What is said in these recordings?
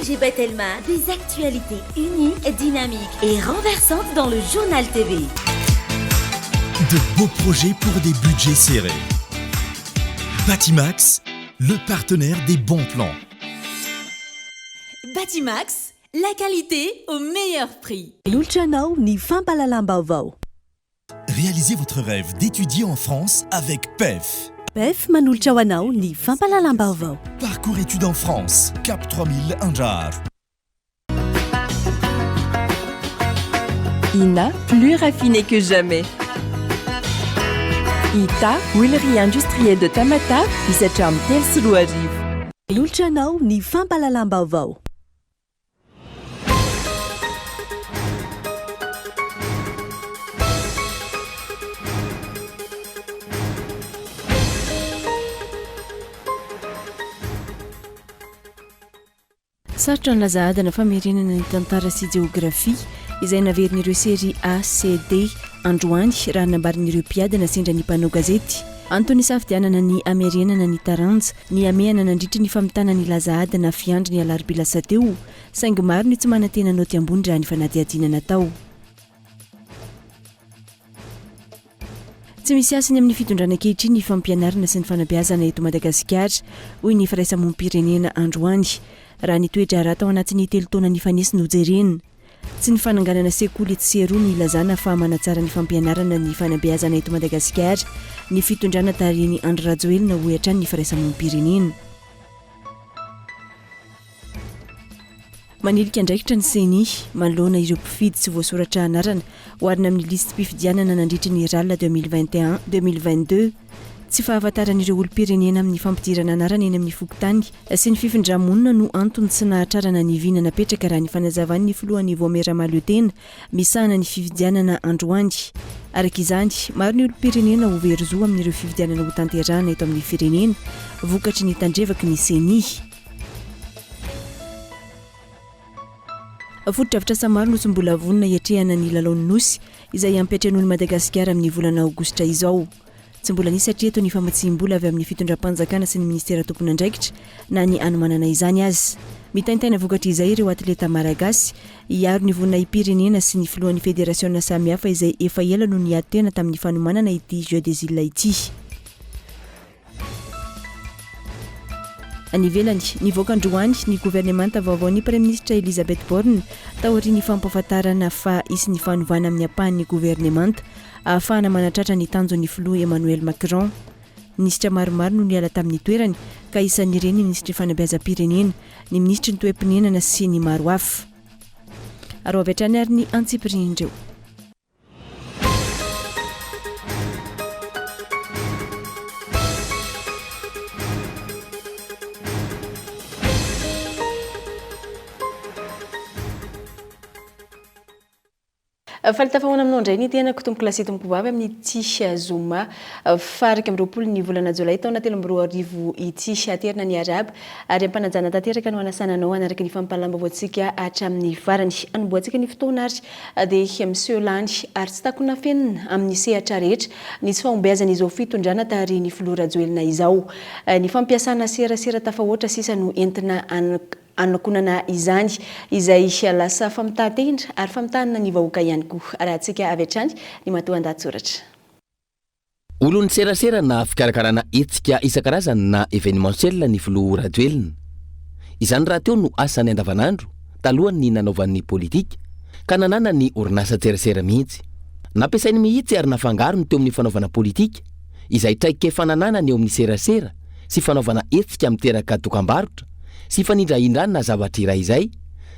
ONG Batelma, des actualités uniques, dynamiques et renversantes dans le Journal TV. De beaux projets pour des budgets serrés. Batimax, le partenaire des bons plans. Batimax, la qualité au meilleur prix. Manolotra anao ny fampahalalam-baovao. Réalisez votre rêve d'étudier en France avec PEF. PEF manolotra ho anao ny fampahalalam-baovao. Parcours études en France, Cap 3000 Andraharo. Ina, plus raffiné que jamais. Ita, huilerie industrielle de Tamatave, misy hatramin'ny 2003. Manolotra anao ny fampahalalam-baovao. Sarotra ny laza adina famerenana ny tantara sy jeografia izay naverin'ireo série A, C, D androany raha nambarin'ireo mpiadina sendra ny mpanao gazety. Antony isafidianana ny hamerenana ny taranja nihamehana nandritry ny famitana ny laza adina fiandry ny alarobia lasa teo saingy maro ny tsy manantena naoty ambony raha ny fanadihadiana natao. Tsy misy hasiny amin'ny fitondrana ankehitriny ny fampianarana sy ny fanabeazana eto Madagasikara, hoy ny firaisamonim-pirenena androany, raha ny toe-draharaha tao anatin'ny telo taona nifanesy no jerena. Tsy ny fananganana sekoly etsy sy eroa no ilazana fa manatsara ny fampianarana ny fanabeazana eto Madagasikara ny fitondrana tarihin'i Andry Rajoelina, hoy hatrany ny firaisamonim-pirenena. Manilika andraikitra ny Ceni manoloana ireo mpifidy tsy voasoratra anarana oharina amin'ny lisi-pifidianana nandritry ny Rall 2021 2022. Tsy fahafantaran'ireo olom-pirenena amin'ny fampidirana anarana eny amin'ny fokontany sy ny fifindra-monina no antony tsy nahatrarana ny vina napetraka raha ny fanazavan'ny filohan'ny Vaomiera Mahaleotena misahana ny fifidianana androany. Araka izany, maro ny olom-pirenena ho very zo amin'ireo fifidianana hotanterahana eto amin'ny firenena vokatry ny tandrevaky ny Ceni. Fotodrafitrasa maro no tsy mbola vonona hiatrehana ny lalaon'ny Nosy izay hampiantranoin'i Madagasikara amin'ny volana aogositra izao. Tsy mbola nisy hatreto ny famatsiam-bola avy amin'ny fitondram-panjakana sy ny minisitera tompon'andraikitra na ny hanomanana izany aza. Mitaintaina vokatr'izay ireo atleta malagasy hiaro ny voninahi-pirenena sy ny filohan'ny federasiona samihafa izay efa ela no niady tena tamin'ny fanomanana ity Jeux des Îles ity. Any ivelany, nivoaka androany ny governemanta vaovaon'ny Praiminisitra Elisabeth Borne taorian'ny fampahafantarana fa hisy ny fanovana amin'ny ampahan'ny governemanta ahafahana manatratra ny tanjon'ny filoha Emmanuel Macron. Minisitra maromaro no niala tamin'ny toerany ka isan'ireny ny minisitry ny fanabeazam-pirenena, ny minisitry ny toe-ponenana sy ny maro hafa. Ary ho avy hatrany ary ny antsipirian'ireo. Faly tafahoana aminao indray ny tenako tompokolahy sy tompokovavy amin'ity zoma faha 21 ny volana jolay taona 2023 ity. Aterina ny arahaba ary ampanajana tanteraka no anasana anao hanaraka ny fampahalam-baovaontsika hatramin'ny farany. Hanombohantsika ny fotoana ary dia miseho lany ary tsy takona afenina amin'ny sehatra rehetra ny tsy fahombiazan'izao fitondrana tarihin'ny filoha Rajoelina izao. Ny fampiasana serasera tafahoatra sisa no entina hanakonana izany, izay lasa famitahan-tena ary famitahana ny vahoaka ihany koa. Arahantsika avy hatrany ny matoandahatsoratra. Olon'ny serasera na fikarakarana hetsika isan-karazany na événementiel ny filoha Rajoelina. Izany rahateo no asany andavanandro talohan'ny nanaovany politika ka nananany orinasan-tserasera mihitsy. Nampiasainy mihitsy ary nafangarony teo amin'ny fanaovana politika izay traikefa nananany eo amin'ny serasera sy fanaovana hetsika miteraka dokambarotra sy fanindrahindrana zavatra iray izay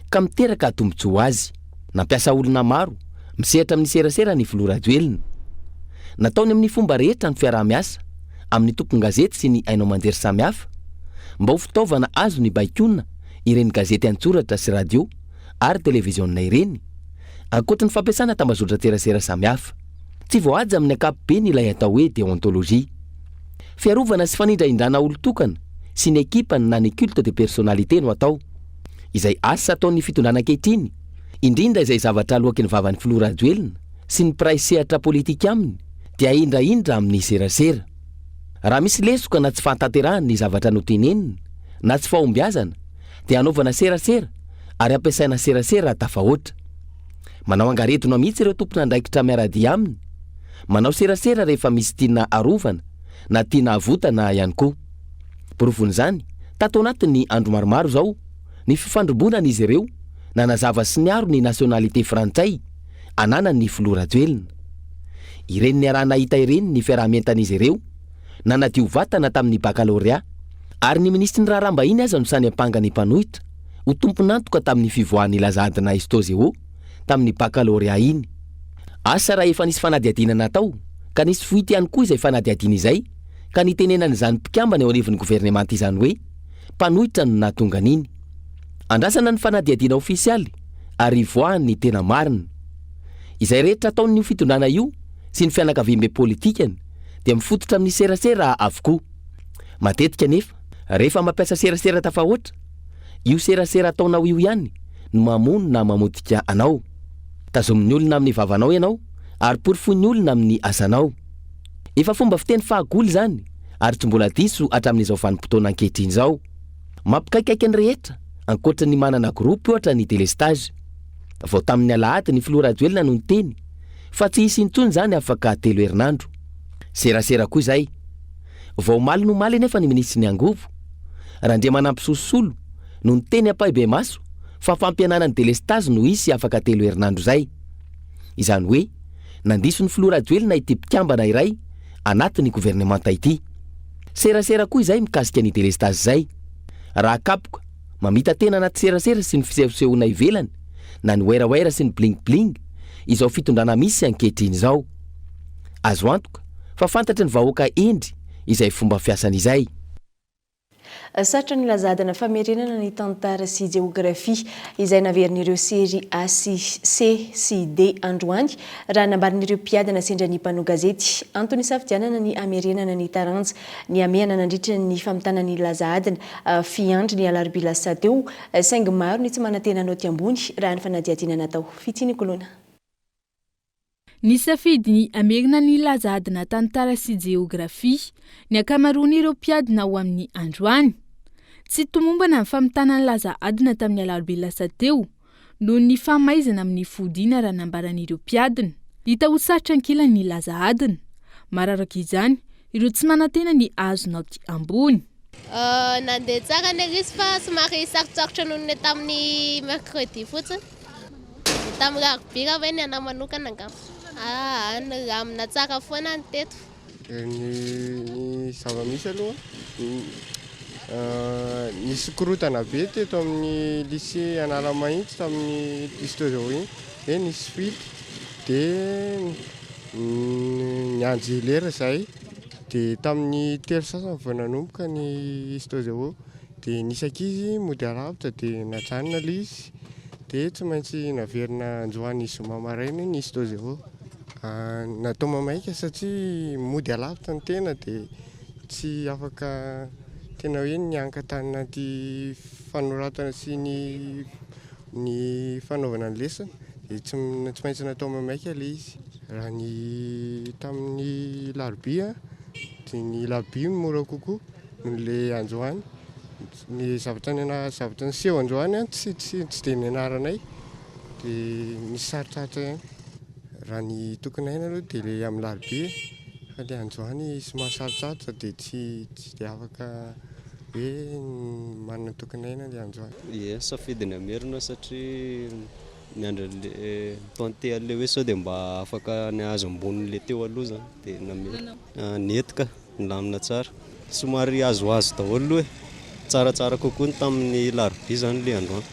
ka miteraka tombontsoa ho azy. Nampiasa olona maro misehatra amin'ny serasera ny filoha Rajoelina. Nataony amin'ny fomba rehetra ny fiaraha-miasa amin'ny tompon-gazety sy ny haino aman-jery samihafa mba ho fitaovana azony baikoana ireny gazety an-tsoratra sy radio ary televiziona ireny, ankoatry ny fampiasana tambazotran-tserasera samihafa. Tsy voahaja amin'ny ankapobeny ilay atao hoe déontologie. Fiarovana sy fanindrahindrana olon-tokana sy ny ekipany na ny culte de personnalité no atao. Izay asa ataon'ny fitondrana ankehitriny, indrindra izay zavatra aloaky ny vavan'ny filoha Rajoelina sy ny mpiray sehatra politika aminy dia ahindrahindra amin'ny serasera. Raha misy lesoka na tsy fahatanterahany ny zavatra noteneniny na tsy fahombiazana dia anaovana serasera. ary ampiasaina serasera tafahoatra. Manao angaredona mihitsy ireo tompon'andraikitra miara-dia aminy. Manao serasera rehefa misy tiana arovana na tiana avotana ihany koa. Porofon'izany, tato anatin'ny andro maromaro izao, ny fifandrombonan'izy ireo nanazava sy niaro ny nationalité frantsay ananan'ny filoha Rajoelina. Ireny niaraha-nahita ireny ny fiaraha-mientan'izy ireo nanadio vatana tamin'ny bakalorea ary ny minisitry ny raharaham-bahiny aza no sahy niampanga ny mpanohitra ho tompon'antoka tamin'ny fivoahan'ny laza adina Estozeo tamin'ny bakalorea iny. Asa raha efa nisy fanadihadiana natao ka nisy fuite ihany koa izay fanadihadiana izay ka nitenenan'izany mpikambana eo anivon'ny governemanta izany hoe mpanohitra no nahatonga an'iny. Andrasana ny fanadihadiana ofisialy ary hivoahan'ny tena marina. Izay rehetra ataon'io fitondrana io sy ny fianakaviambe politikany dia mifototra amin'ny serasera avokoa. Matetika anefa, rehefa mampiasa serasera tafahoatra, io serasera ataonao io ihany no mamono na mamotika anao. Tazomin'ny olona amin'ny vavanao ianao ary porofoin'ny olona amin'ny asanao. Efa fomba fiteny fahagola izany ary tsy mbola diso hatramin'izao vanim-potoana ankehitriny izao. Mampikaikaika ny rehetra, ankoatra ny manana groupe ohatra ny délestage. Vao tamin'ny alahady ny filoha Rajoelina no niteny fa tsy hisy intsony izany afaka telo herinandro. Serasera koa izay. Vao omaly no omaly anefa ny minisitry ny angovo, Randriamanampisoa Solo, no niteny ampahibemaso fa fampihenana ny delestazy no hisy afaka telo herinandro izay. Izany hoe nandiso ny filoha Rajoelina ity mpikambana iray anatin'ny governemanta ity. Serasera koa izay mikasika ny delestazy izay. Raha kapoka, mamita-tena anaty serasera sy ny fisehosehoana ivelany na ny werawera sy ny bling bling izao fitondrana misy ankehitriny izao. Azo antoka fa fantatry ny vahoaka hendry izay fomba fiasany izay. Sarotra ny lazadina famerenana ny tantara sy jeografia izay naverin'ireo serie A sy C sy D androany, raha nambaran'ireo mpiadina sendra ny mpanao gazety. Antony isafidianana ny hamerenana ny taranja nihamehana nandritra ny famitana ny laza adina fiandry ny alarobia lasa teo, saingy maro ny tsy manantena naoty ambony raha ny fanadihadiana natao. Fitia Nikoloana. Nisafidy ny hamerina ny laza adina tantara sy jeografia ny ankamaroan'ireo mpiadina ho amin'ny androany. Tsy tomombana ny famitana ny laza adina tamin'ny alarobia lasa teo noho ny fahamaizana amin'ny fodiana raha nambaran'ireo mpiadina. Hita ho sarotra ankilany ny laza adina. Maro araka izany ireo tsy manantena ny hahazo naoty ambony. Nandeha tsara ny ankizy fa somary sarotsarotra noho ny tamin'ny mercredi fotsiny. Ny tamin'ny alarobia raha hoe ny anahy manokana angamba. Aa, nilamina tsara foana ny teto. Ny zava-misy aloha, nisy korontana be teto amin'ny lycée Analamahitsy tamin'ny histo-géo iny, hoe nisy fuite dia niandry lera izahay. Dia tamin'ny telo sasany vao nanomboka ny histo-géo dia nisy ankizy mody alavitra dia najanona ilay izy dia tsy maintsy naverina androany zoma maraina ny histo-géo. Natao maimaika satria mody alavitra ny tena dia tsy afaka tena hoe nianka tany anaty fanoratana sy ny ny fanaovana ny lesona dia tsy tsy maintsy natao maimaika ilay izy. Raha ny tamin'ny larobia dia ny larobia no mora kokoa noho ilay androany. Ny zavatra niana- zavatra niseho androany an tsy tsy tsy dia nianaranay dia nisy sarotsarotra ihany. Raha ny tokony haina aloha dia ilay amin'ny larobia fa ilay androany somary sarotsarotra dia tsy tsy dia afaka hoe manana tokony haina ilay androany. Ie, safidy ny hamerina satria miandry an'le mi-tenter an'le hoe sao dia mba afaka ny hahazo ambonin'le teo aloha zany dia namerina. Nety ka, nilamina tsara. Somary azoazo daholo aloha e, tsaratsara kokoa ny tamin'ny larobia zany le androany.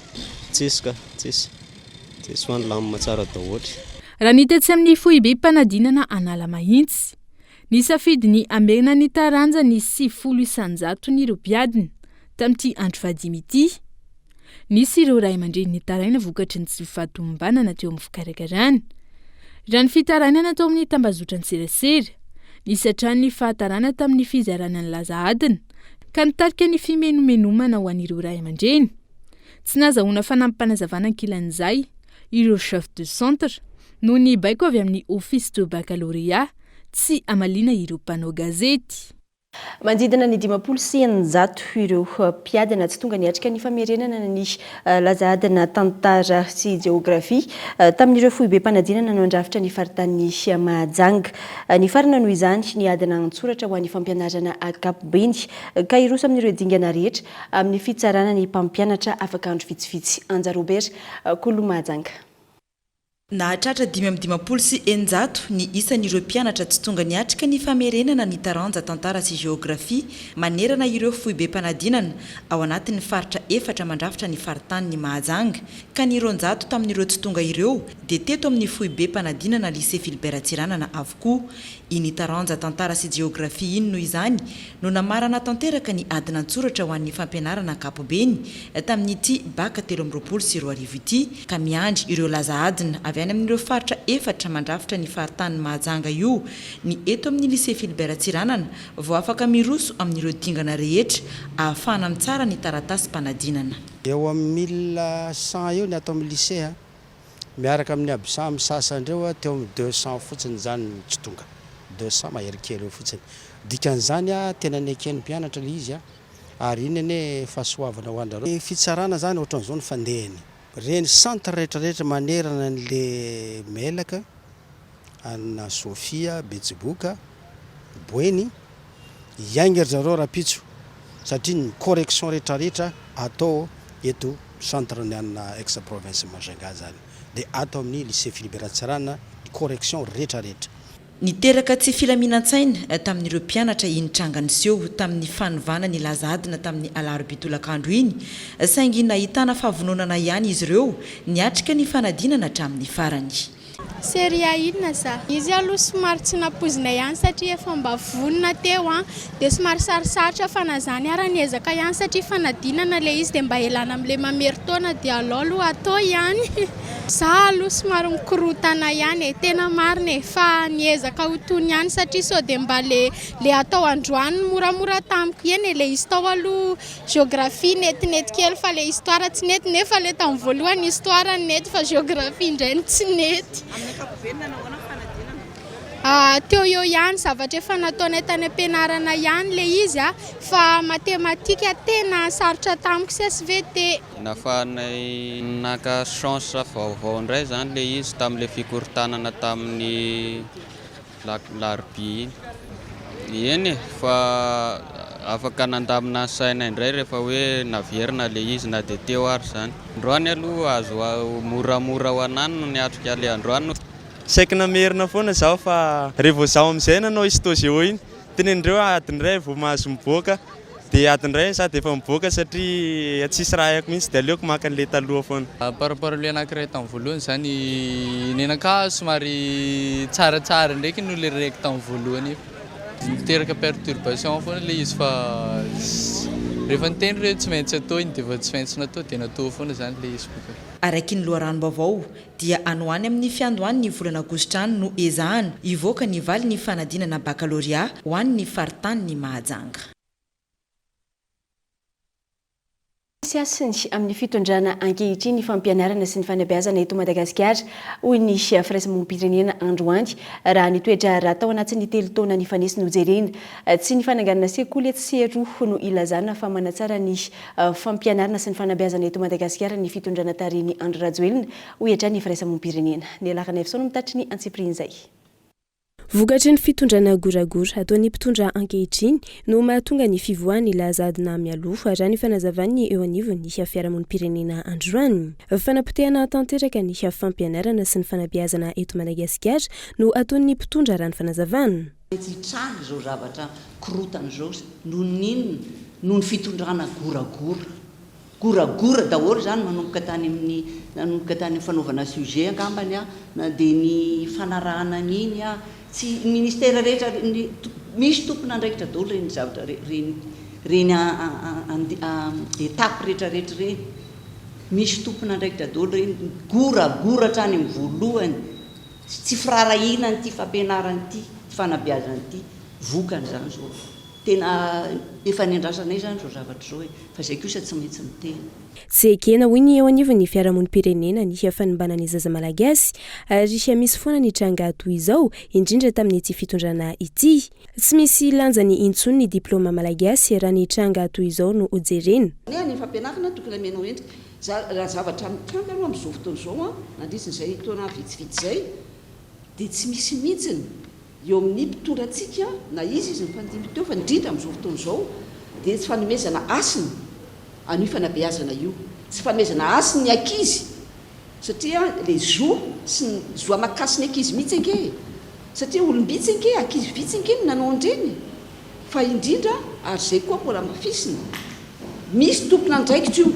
Tsisy ka, tsisy, tsisy fa nilamina tsara daholo. Raha ny tetsy amin'ny foibem-panadinana Analamahitsy, nisafidy ny hamerina ny taranja ny 90 isan-jaton'ireo mpiadina tamin'ity andro fahadimy ity. Nisy ireo ray aman-dreny nitaraina vokatry ny tsy fahatomombanana teo amin'ny fikarakarana. Raha ny fitarainana tao amin'ny tambazotran-tserasera, nisy hatrany ny fahatarana tamin'ny fizarana ny laza adina ka nitarika ny fimenomenomana ho an'ireo ray aman-dreny. Tsy nahazahoana fanampim-panazavana ankilan'izay ireo chef de centre noho ny baiko avy amin'ny Office de baccalauréat tsy hamaliana ireo mpanao gazety. Manodidina ny 650 ireo mpiadina tsy tonga niatrika ny famerenana ny laza adina tantara sy jeografia tamin'ireo foibem-panadinana nandrafitra ny faritanin'i Mahajanga. Nifarana noho izany ny adina an-tsoratra ho an'ny fampianarana ankapobeny ka hiroso amin'ireo dingana rehetra amin'ny fitsarana ny mpampianatra afaka andro vitsivitsy. Anja Robert, Kolo Mahajanga. Nahatratra 655 ny isan'ireo mpianatra tsy tonga niatrika ny famerenana ny taranja Tantara sy Jeografia manerana ireo foibem-panadinana ao anatin'ny faritra efatra mandrafitra ny faritanin'i Mahajanga ka ny 200 tamin'ireo tsy tonga ireo dia teto amin'ny foibem-panadinana Lycée Philbert Tsiranana avokoa. Iny taranja Tantara sy Jeografia iny noho izany no namarana tanteraka ny adina an-tsoratra ho an'ny fampianarana ankapobeny tamin'ity Bacc 2023 ity ka miandry ireo laza adina avy any amin'ireo faritra efatra mandrafitra ny faritanin'i Mahajanga io ny eto amin'ny Lycée Philbert Tsiranana vao afaka miroso amin'ireo dingana rehetra ahafahana mitsara ny taratasim-panadinana. Eo amin'ny 1100 eo ny ato amin'ny lycée. Miaraka amin'ny absent amin'ny sasany ireo teo amin'ny 200 fotsiny izany no tsy tonga. 200 mahery kely eo fotsiny. Dikan'izany tena neken'ny mpianatra ilay izy ary iny anie fahasoavana ho an-dRareo. Ny fitsarana izany ohatran'izao ny fandehany. Ireny centre rehetra rehetra manerana an'le Melaka, ana Sofia, Betsiboka, Boeny, hiainga ry zareo rahampitso satria ny correction rehetra rehetra atao eto centre ny an'i ex province Majunga zany dia ato amin'ny lycée Philibert Ratsiranana ny correction rehetra rehetra. Niteraka tsy filaminan-tsaina tamin'ireo mpianatra iny tranga niseho tamin'ny fanovana ny laza adina tamin'ny alarobia tolakandro iny, saingy nahitana fahavononana ihany izy ireo niatrika ny fanadinana hatramin'ny farany. Serie inona za? Izy aloha somary tsy nampoizinay ihany satria efa mba vonona teo an, dia somary sarosarotra fa na zany ara niezaka ihany satria fanadinana ilay izy dia mba elana amin'ilay mamerin-taona dia alao aloha atao ihany. Za aloha somary mikorontana ihany e, tena marina e, fa niezaka ho tony ihany satria sao dia mba le le atao androany no moramora tamiko, eny e, le izy tao aloha Géographie netinety kely fa le histoire tsy nety nefa le tamin'ny voalohany histoire no nety fa géographie indray no tsy nety. Amin'ny ankapobeny nanao ahoana ny fanadinana? Ah, teo eo ihany, zavatra efa nataonay tany am-pianarana ihany le izy ah, fa matematika tena sarotra tamiko sy SVT. Nafahanay naka chance vaovao indray izany le izy tamin'ilay fikorontanana tamin'ny Alarobia iny. Eny e, fa afaka nandamina ny saina indray rehefa hoe naverina ilay izy na dia teo ary izany. Androany aloha azo moramora ho anah no niatrika ilay androany. Saiky namerina foana zaho fa revo zaho amizay nanao histo geo iny, tenenindreo hoe adiny iray vao mahazo mivoaka Dia adiny iray sady efa mivoaka satria tsisy raha haiko mihitsy dia aleoko maka an'ilay taloha foana. Par rapport le anakiray tamin'ny voalohany zany nenakahy somary tsaratsara ndraiky noho le raiky tamin'ny voalohany iny. Niteraka perturbation foana le izy fa rehefa niteny re tsy maintsy atao iny de efa tsy maintsy natao de natao foana zany le izy koa. Araky ny loharanom-baovao dia any ho any amin'ny fiandohan'ny volana aogositra any no ezahana hivoaka ny valin'ny fanadinana bakalorea ho an'ny faritanin'i Mahajanga. Misy hasiny amin'ny fitondrana ankehitriny ny fampianarana sy ny fanabeazana eto Madagasikara, hoy ny firaisamonim-pirenena androany, raha ny toe-draharaha tao anatin'ny telo taona nifanesy no jerena. Tsy ny fananganana sekoly etsy sy eroa no ilazana fa manatsara ny fampianarana sy ny fanabeazana eto Madagasikara ny fitondrana tarihin'i Andry Rajoelina, hoy hatrany ny firaisamonim-pirenena. Ny Alaranaivoson no mitatry ny antsipirihin'izay. Vokatry ny fitondrana goragora ataon'ny mpitondra ankehitriny no mahatonga ny fivoahan'ny laza adina mialoha, raha ny fanazavan'ny eo anivon'ny fiarahamonim-pirenena androany. Fanapotehana tanteraka ny fampianarana sy ny fanabeazana eto Madagasikara no ataon'ny mpitondra raha ny fanazavana. Mety hitranga izao zavatra korotana izao noho ny inona? Noho ny fitondrana goragora. Goragora daholo izany manomboka tany amin'ny nanomboka tany amin'ny fanaovana sujet angambany an, na dia ny fanarahana an'iny an, tsy ny ministera rehetra ny misy tompon'andraikitra daholo ireny zavatra ireny ireny étape rehetra rehetra ireny. Misy tompon'andraikitra daholo ireny, goragora hatrany amin'ny voalohany. Tsy firaharahiana an'ity fampianarana ity, fanabeazana ity, vokany izany izao. Tena efa niandrasanay izany izao zavatra izao e! Fa izay kosa tsy maintsy miteny. Tsy ekena, hoy ny eo anivon'ny fiarahamonim-pirenena ny fanimbana ny zaza malagasy ary misy foana ny tranga toy izao, indrindra tamin'ity fitondrana ity. Tsy misy lanjany intsony ny diplaoma malagasy raha ny tranga toy izao no jerena. Ny ny fampianarana tokony amenao endrika. Raha zavatra mitranga aloha amin'izao fotoana izao, nandritra izay taona vitsivitsy izay, dia tsy misy mihitsiny Eo amin'ny mpitondra antsika, na iza izy nifandimby teo, fa indrindra amin'izao fotoana izao, dia tsy fanomezana hasina an'io fanabeazana io. Tsy fanomezana hasiny ny ankizy, satria ilay zo sy ny zo aman-kasin'ny ankizy mihitsy ange e! Satria olom-bitsy ange, ankizy vitsy ange no nanao an'ireny e! Fa indrindra, ary izay koa mbola hamafisina, misy tompon'andraikitra io.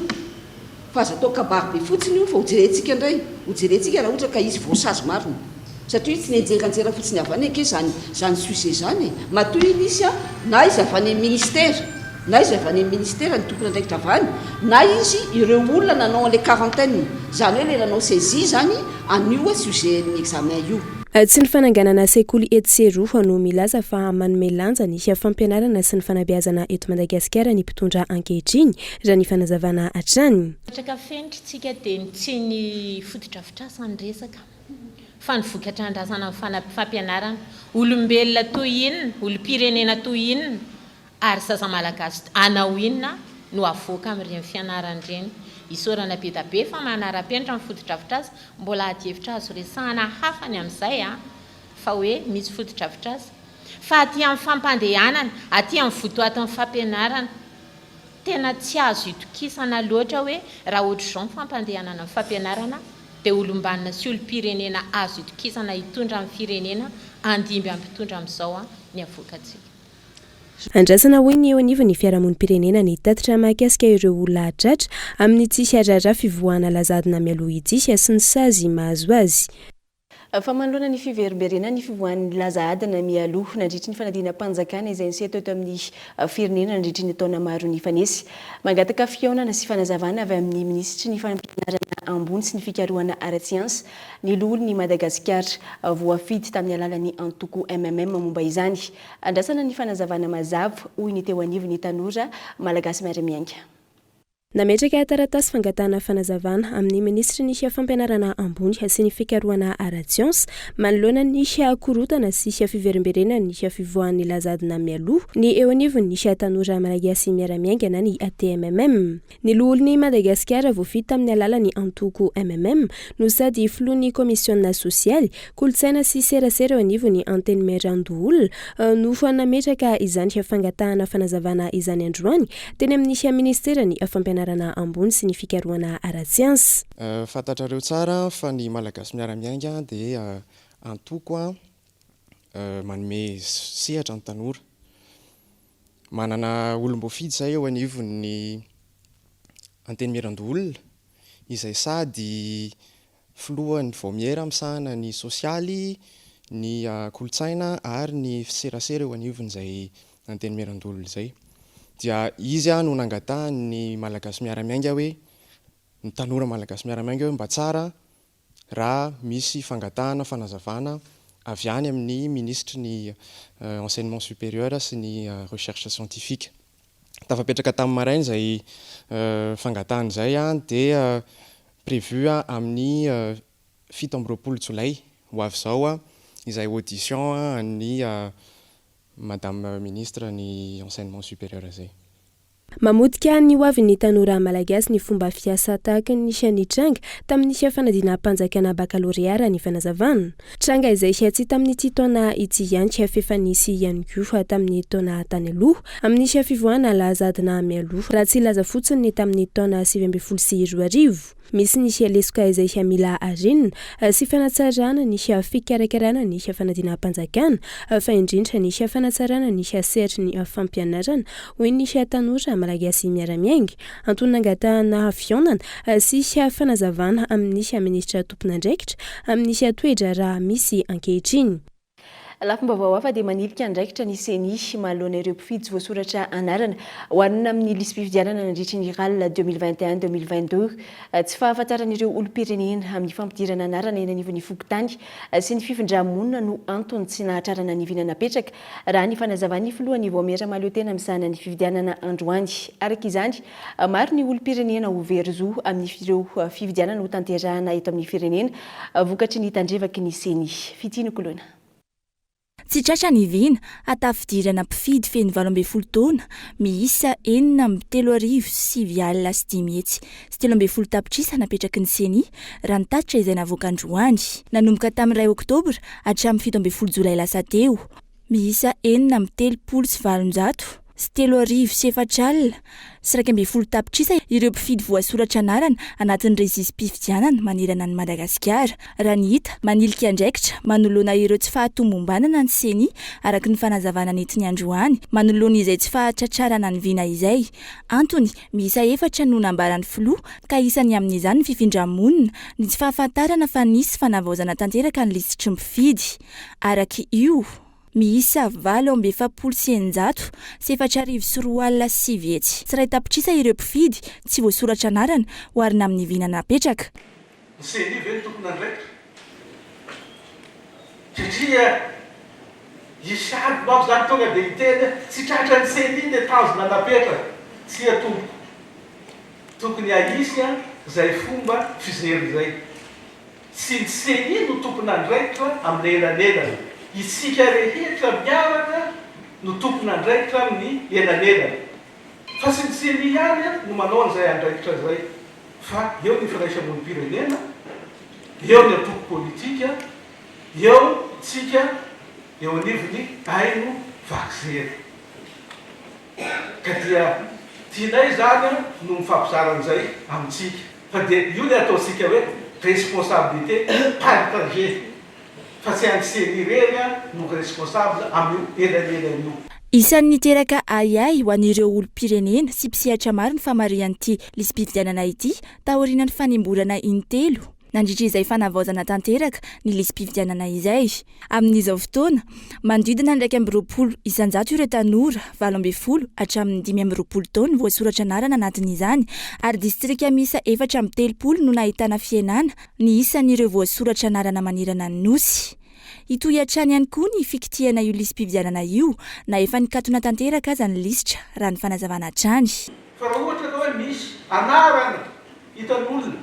Fa aza atao kabary be fotsiny io fa ho jerentsika indray, ho jerentsika raha ohatra ka hisy voasazy marina. Satria io tsy nianjeranjera fotsiny avy any ange izany izany sujet izany e. Matoa io nisy an, na izy avy any amin'ny ministera, na izy avy any amin'ny ministera, ny tompon'andraikitra avy any, na izy ireo olona nanao an'ilay quarantaine, izany hoe ilay nanao saisie izany an'io sujet-n'ny examen io. Tsy ny fananganana sekoly etsy sy eroa no milaza fa manome lanja ny fampianarana sy ny fanabeazana eto Madagasikara ny mpitondra ankehitriny, raha ny fanazavana hatrany. Mipetraka fenitra tsika dia ny tsy ny fotodrafitrasa ny resaka fa ny vokatra andrasana amin'ny fampianarana. Olombelona toy inona, olom-pirenena toy inona ary zaza malagasy hanao inona no avoaka amin'ireny fianarana ireny. Isaorana be da be fa manara-penitra ny fotodrafitrasa, mbola adihevitra azo resahana hafa ny amin'izay an, fa hoe misy fotodrafitrasa. Fa aty amin'ny fampandehanana, aty amin'ny votoatin'ny fampianarana, Tena tsy azo itokisana loatra hoe raha ohatr'izao ny fampandehanana ny fampianarana dia olom-banona sy olom-pirenena azo itokisana hitondra ny firenena handimby amin'ny mpitondra amin'izao ny avoakantsika. Andrasana hoy ny eo anivon'ny fiarahamonim-pirenena ny tatitra mahakasika ireo olona tratra amin'ity raharaha fivoahana laza adina mialoha ity sy ny sazy mahazo azy. Fa manoloana ny fiverimberenan'ny fivoahan'ny laza adina mialoha nandritry ny fanadinam-panjakana izay niseho teto amin'ny firenena nandritry ny taona maro nifanesy, mangataka fihaonana sy fanazavana avy amin'ny minisitry ny fampianarana ambony sy ny fikarohana ara-tsiansa ny loholon'i Madagasikara voafidy tamin'ny alalan'ny antoko mmm momba izany. Andrasana ny fanazavana mazava, hoy ny teo anivon'ny Tanora Malagasy Miara-Miainga. Nametraka taratasy fangatahana fanazavana amin'ny minisitry ny Fampianarana ambony sy ny fikarohana ara-tsiansa manoloana ny korontana sy fiverimberenan'ny fivoahan'ny laza adina mialoha ny eo anivon'ny Tanora Malagasy Miara-Miainga na ny TMMM. Ny loholon'i Madagasikara voafidy tamin'ny alalan'ny antoko mmm no sady filohan'ny kaomisiona sosialy, kolontsaina sy serasera eo anivon'ny Antenimierandoholona no nametraka izany fangatahana fanazavana izany androany Teny amin'ny Ministeran'ny Fampianarana ambony sy ny fikarohana ara-tsiansa. Fantatrareo tsara fa ny Malagasy Miara-Miainga dia antoko manome sehatra ny tanora. Manana olom-boafidy izay eo anivon'ny Antenimierandoholona izay sady Filohan'ny vaomiera misahana ny sosialy, ny kolontsaina ary ny serasera eo anivon'izay Antenimierandoholona izay. Dia izy no nangatahan'ny Malagasy Miara-Miainga hoe, ny tanora Malagasy Miara-Miainga hoe mba tsara raha misy fangatahana fanazavana avy any amin'ny minisitry ny Enseignement supérieur sy ny Recherche scientifique. Tafapetraka tamin'ny maraina izay fangatahana izay dia prévu amin'ny 27 jolay ho avy izao izay audition an'ny Madame Ministre ny Enseignement supérieur izay. Mamotika ny hoavin'ny tanora malagasy ny fomba fiasa tahaka ny nitranga tamin'ny fanadinam-panjakana bakalorea raha ny fanazavana. Tranga izay tsy tamin'ity taona ity ihany f'efa nisy ihany koa tamin'ny taona tany aloha. Amin'ny fivoahana laza adina mialoha, raha tsy hilaza fotsiny ny tamin'ny taona 2019. Misy ny lesoka izay mila arenina sy fanatsarana ny fikarakarana ny fanadinam-panjakana fa indrindra ny fanatsarana ny sehatry ny fampianarana, hoy ny tanora malagasy miara-miainga. Antony nangatahana fihaonana sy fanazavana amin'ny minisitra tompon'andraikitra amin'ny toe-draharaha misy ankehitriny. Lafim-baovao hafa dia manilika andraikitra ny Ceni manoloana ireo mpifidy tsy voasoratra anarana oharina amin'ny lisi-pifidianana nandritry ny Ral 2021 2022. Tsy fahafantaran'ireo olom-pirenena amin'ny fampidirana anarana eny anivon'ny fokontany sy ny fifindra-monina no antony tsy nahatrarana ny vina napetraka, raha ny fanazavan'ny filohan'ny vaomiera mahaleotena misahana ny fifidianana androany. Araka izany, maro ny olom-pirenena ho very zo amin'ireo fifidianana hotanterahana eto amin'ny firenena vokatry ny tandrevaky ny Ceni. Fitia Nokoloina. Tsy tratra ny vina hatafidirana mpifidy feno 18 taona miisa 506 913 tapitrisa napetraky ny Ceni, raha ny tatitra izay navoaka androany. Nanomboka tamin'ny iray oktobra hatramin'ny 17 jolay lasa teo, miisa 336 034 011 tapitrisa ireo mpifidy voasoratra anarana anatin'ny rejisi-pifidianana manerana an'i Madagasikara. Raha ny hita, manilika andraikitra manoloana ireo tsy fahatomombanana ny Ceni, araka ny fanazavana nentiny androany, manoloana izay tsy fahatratrarana ny vina izay. Antony miisa efatra no nambaran'ny filoha ka isany amin'izany ny fifindra-monina, ny tsy fahafantarana fa nisy fanavaozana tanteraka ny lisitry ny mpifidy. Araka io, miisa 648 002 901 tapitrisa ireo mpifidy tsy voasoratra anarana oharina amin'ny vina napetraka. Ny Ceni ve no tompon'andraikitra? Satria hisy ady manko zany tonga dia hiteny hoe tsy tratran'ny Ceni ny tanjona napetraka. Tsia tompoko. Tokony ahisy izay fomba fijery izay. Tsy ny Ceni no tompon'andraikitra amin'ny elanelana. Isika rehetra miaraka no tompon'andraikitra amin'ny elanelana. Fa tsy ny Ceni ihany no manao an'izay andraikitra izay fa eo ny firaisamonim-pirenena, eo ny antoko politika, eo tsika eo anivon'ny haino vaky jery. Ka dia tianay izany no mifampizara an'izay amintsika. Fa dia io ilay ataontsika hoe responsabilité partagée fa tsy an'ny Ceni irery no responsable amin'io elanelana io. Isan'ny niteraka ahiahy ho an'ireo olom-pirenena sy mpisehatra maro ny famarihan'ity lisi-pifidianana ity taorian'ny fanemborana in-telo nandritra izay fanavaozana tanteraka ny lisi-pifidianana izay. Amin'izao fotoana, manodidina ny 21% ireo tanora 18 hatramin'ny 25 taona voasoratra anarana anatin'izany ary distrika miisa 34 no nahitana fihenana ny isan'ireo voasoratra anarana manerana ny Nosy. Hitohy hatrany ihany koa ny fikitihana io lisi-pifidianana io na efa nikatona tanteraka aza ny lisitra, raha ny fanazavana hatrany. Fa raha ohatra ka hoe misy anarana hitan'olona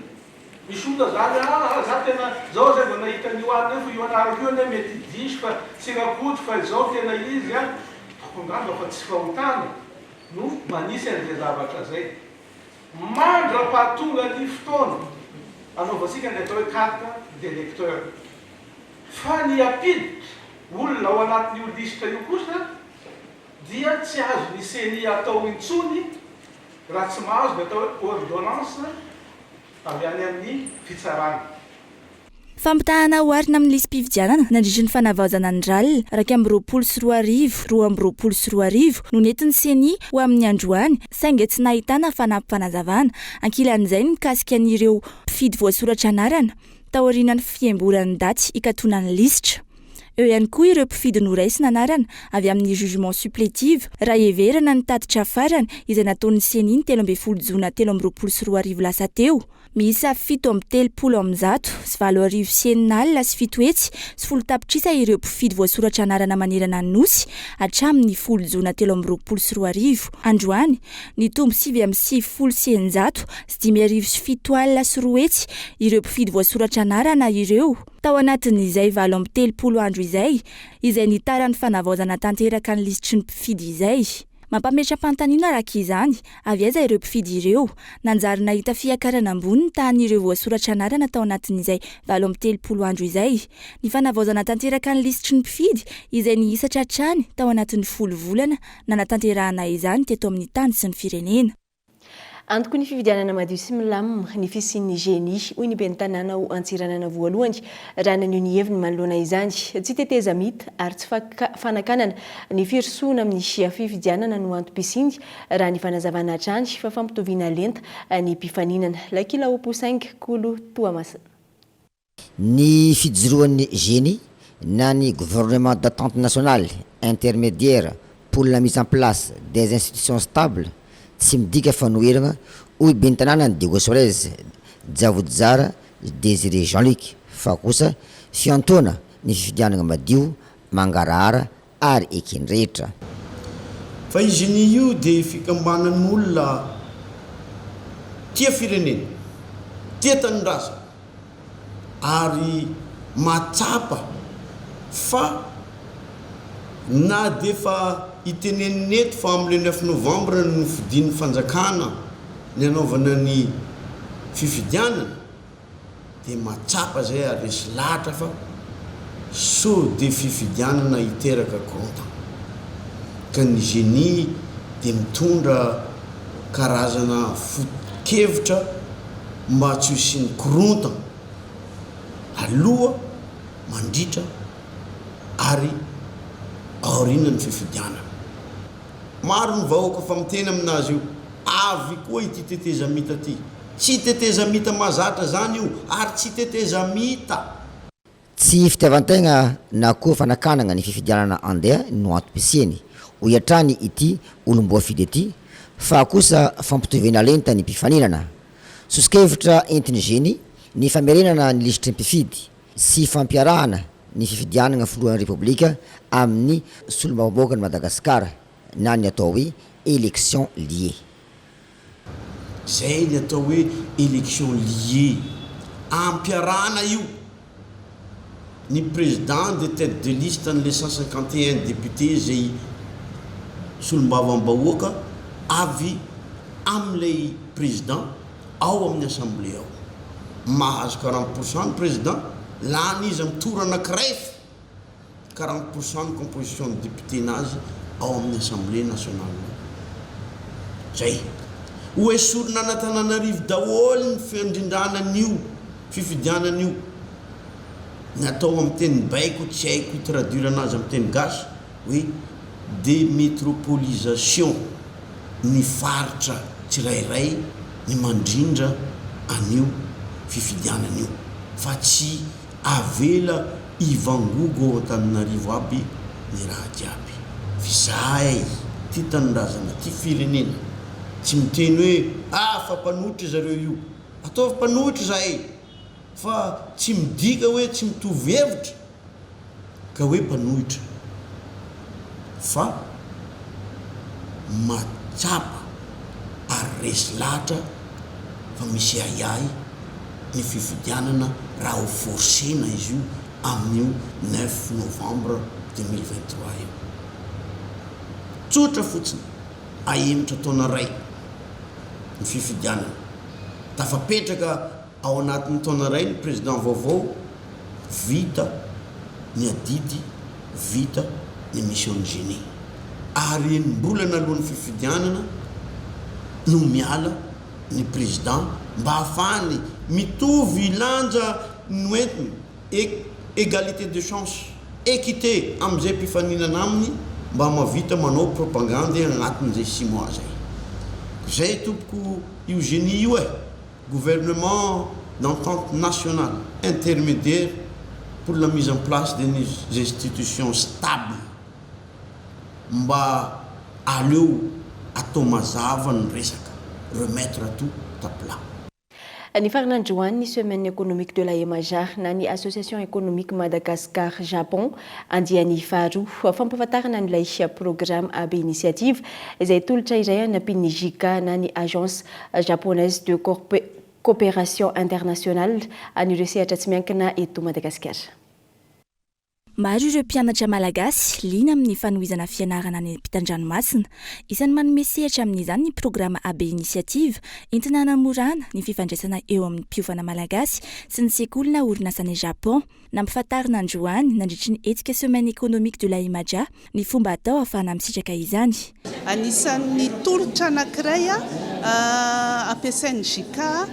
Misy olona zany aa za tena zao zay vao nahita an'io anona io fa io anarako io anie mety diso fa tsy Rakoto fa izao tena izy an, ataoko angamba fa tsy fahotana no manisy an'izay zavatra zay mandra-pahatonga ny fotoana anaovantsika ny atao hoe carte d'électeur fa ny hampiditra olona ao anatin'io lisitra io kosa dia tsy azon'ny ceni atao intsony raha tsy mahazo ny atao hoe ordonnance avy any amin'ny fitsarana. Fampitahana oharina amin'ny lisi-pifidianana nandritry ny fanavaozana ny Ral 2021, 2022 no nentin'ny Ceni ho amin'ny androany saingy tsy nahitana fanampim-panazavana. Ankilan'izay ny mikasika an'ireo mpifidy voasoratra anarana taorian'ny fiemboran'ny daty hikatonan'ny lisitra. Eo ihany koa ireo mpifidy noraisina anarana avy amin'ny jugement supplétive raha heverina ny tatitra farany izay nataon'ny Ceni ny 13 jona 2023 lasa teo. Miisa 637 068 610 tapitrisa ireo mpifidy voasoratra anarana manerana ny Nosy hatramin'ny 10 jona 2023. Androany, nitombo 699 007 200 ireo mpifidy voasoratra anarana ireo tao anatin'izay 38 andro izay, izay nitaran'ny fanavaozana tanteraka ny lisitry ny mpifidy izay. Mampametra-panontaniana araka izany, avy aiza ireo mpifidy ireo? Nanjary nahita fiakarana ambony ny tahan'ireo voasoratra anarana tao anatin'izay 38 andro izay. Ny fanavaozana tanteraka ny lisitry ny mpifidy izay nihisatra hatrany tao anatin'ny 10 volana nanatanterahana izany teto amin'ny tany sy ny firenena. Antoky ny fifidianana madio sy milamina ny fisian'ny Geni, hoy ny ben'ny tanàna ao Antsiranana voalohany raha naneho ny heviny manoloana izany. Tsy tetezamita ary tsy fanakanana ny firosoana amin'ny fifidianana no antom-pisiany raha ny fanazavana hatrany fa fampitoviana lenta ny mpifaninana. Lakila Oposainga, Kolo Toamasina. Ny fijoroan'ny Geni na ny Gouvernement d'Entente Nationale Intermédiaire pour la Mise en Place des Institutions Stables tsy midika fanoherana hoy ben'ny tanànan'i Diego Suarez, Djavojozara Désiré Jean Luc fa kosa fiantoana ny fifidianana madio, mangarahara ary eken'ny rehetra. Fa i Génie io dia fikambanan'olona tia firenena, tia tanindrazana ary mahatsapa fa na dia efa itenenina eto fa amin'ny le neuf novembre no nofidin'ny fanjakana ny hanaovana ny fifidianana, dia mahatsapa zay ary resy lahatra fa sao dia fifidianana hiteraka korontana ka ny génie dia mitondra karazana foto-kevitra mba tsy ho hisian'ny korontana aloha, mandritra ary aorianan'ny fifidianana. Maro ny vahoaka fa miteny aminazy io, avy koa ity tetezamita ty. Tsy tetezamita mahazatra zany io ary tsy tetezamita. Tsy fitiavan-tegna na koa fanakanagna ny fifidianana andeha no antom-pisiany, hoy hatrany ity olom-boafidy ity, fa kosa fampitoviana lenta ny mpifaninana. Soso-kevitra entin'ny Geni ny famerenana ny lisitry ny mpifidy sy fampiarahana ny fifidianana filohan'ny Repoblika amin'ny solombavambahoakan'i Madagasikara na ny atao hoe élection liée. Zay ny atao hoe élection liée. Ampiarahana io. Ny président de tête de liste an'le 151 députés zay solombavambahoaka avy amin'ilay président ao amin'ny assemblée ao. Mahazo 40 pour cent ny président, lany izy amin'ny tour anankiray. 40 pour cent ny composition ny député nazy ao amin'ny assemblée nationale ao. Zay. Ho esorina an'Antananarivo daholo ny fiandrindrana an'io fifidianana io. Ny atao amin'ny teny baiko tsy haiko hi-traduire anazy amin'ny teny gasy hoe demétropolisation ny faritra tsirairay ny mandrindra an'io fifidianana io fa tsy Avela hivangogo ao Antananarivo aby ny raha jiaby. F'izahay tia tanindrazana, tia firenena, tsy miteny hoe ah fa mpanohitra zareo io. Ataovy mpanohitra izahay fa tsy midika hoe tsy mitovy hevitra ka hoe mpanohitra fa mahatsapa ary resy lahatra fa misy ahiahy ny fifidianana raha ho forcer-na izy io amin'io neuf novembre 2023 io. Tsotra fotsiny, ahemotra taona iray ny fifidianana. Tafapetraka Ao anatin'ny taona iray ny président vaovao, vita ny adidy, vita ny mission ny génie. Ary enim-bolana alohan'ny fifidianana no miala ny président mba hahafahany mitovy lanja noentiny, égalité de chance, équité amin'izay mpifaninana aminy mba mahavita manao propagandy agnatin'izay six mois zay. Zay tompoko io génie io e! Gouvernement d'entente nationale intermédiaire pour la mise en place des institutions stables mba aleo atao mazava ny resaka, remettre tout à plat. Nifarana androany ny Semaine économique de la EMAJA na ny Association économique Madagascar Japon andiany faharoa. Fampahafantarana an'ilay programme AB Initiative izay tolotra iray anampian'ny JICA na ny Agence Japonaise de Coopération Internationale an'ireo sehatra tsy miankina eto Madagasikara. Maro ireo mpianatra malagasy liana amin'ny fanohizana fianarana any ampitan-dranomasina. Isan'ny manome sehatra amin'izany ny programa AB Initiative entina hanamorana ny fifandraisana eo amin'ny mpiofana malagasy sy ny sekoly na orinasa any Japon. Nampifantarina androany, nandritry ny hetsika Semaine économique de la Imaja, ny fomba atao ahafahana misitraka izany. Anisan'ny tolotra anankiray ampiasain'ny JICA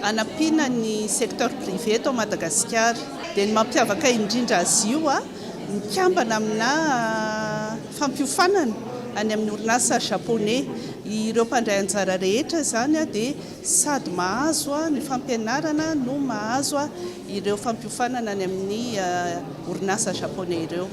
hanampiana ny secteur privé eto Madagasikara. Dia ny mampiavaka indrindra azy io, mikambana amina fampiofanana any amin'ny orinasa Japoney. Ireo mpandray anjara rehetra izany dia sady mahazo ny fampianarana no mahazo ireo fampiofanana any amin'ny orinasa Japoney ireo.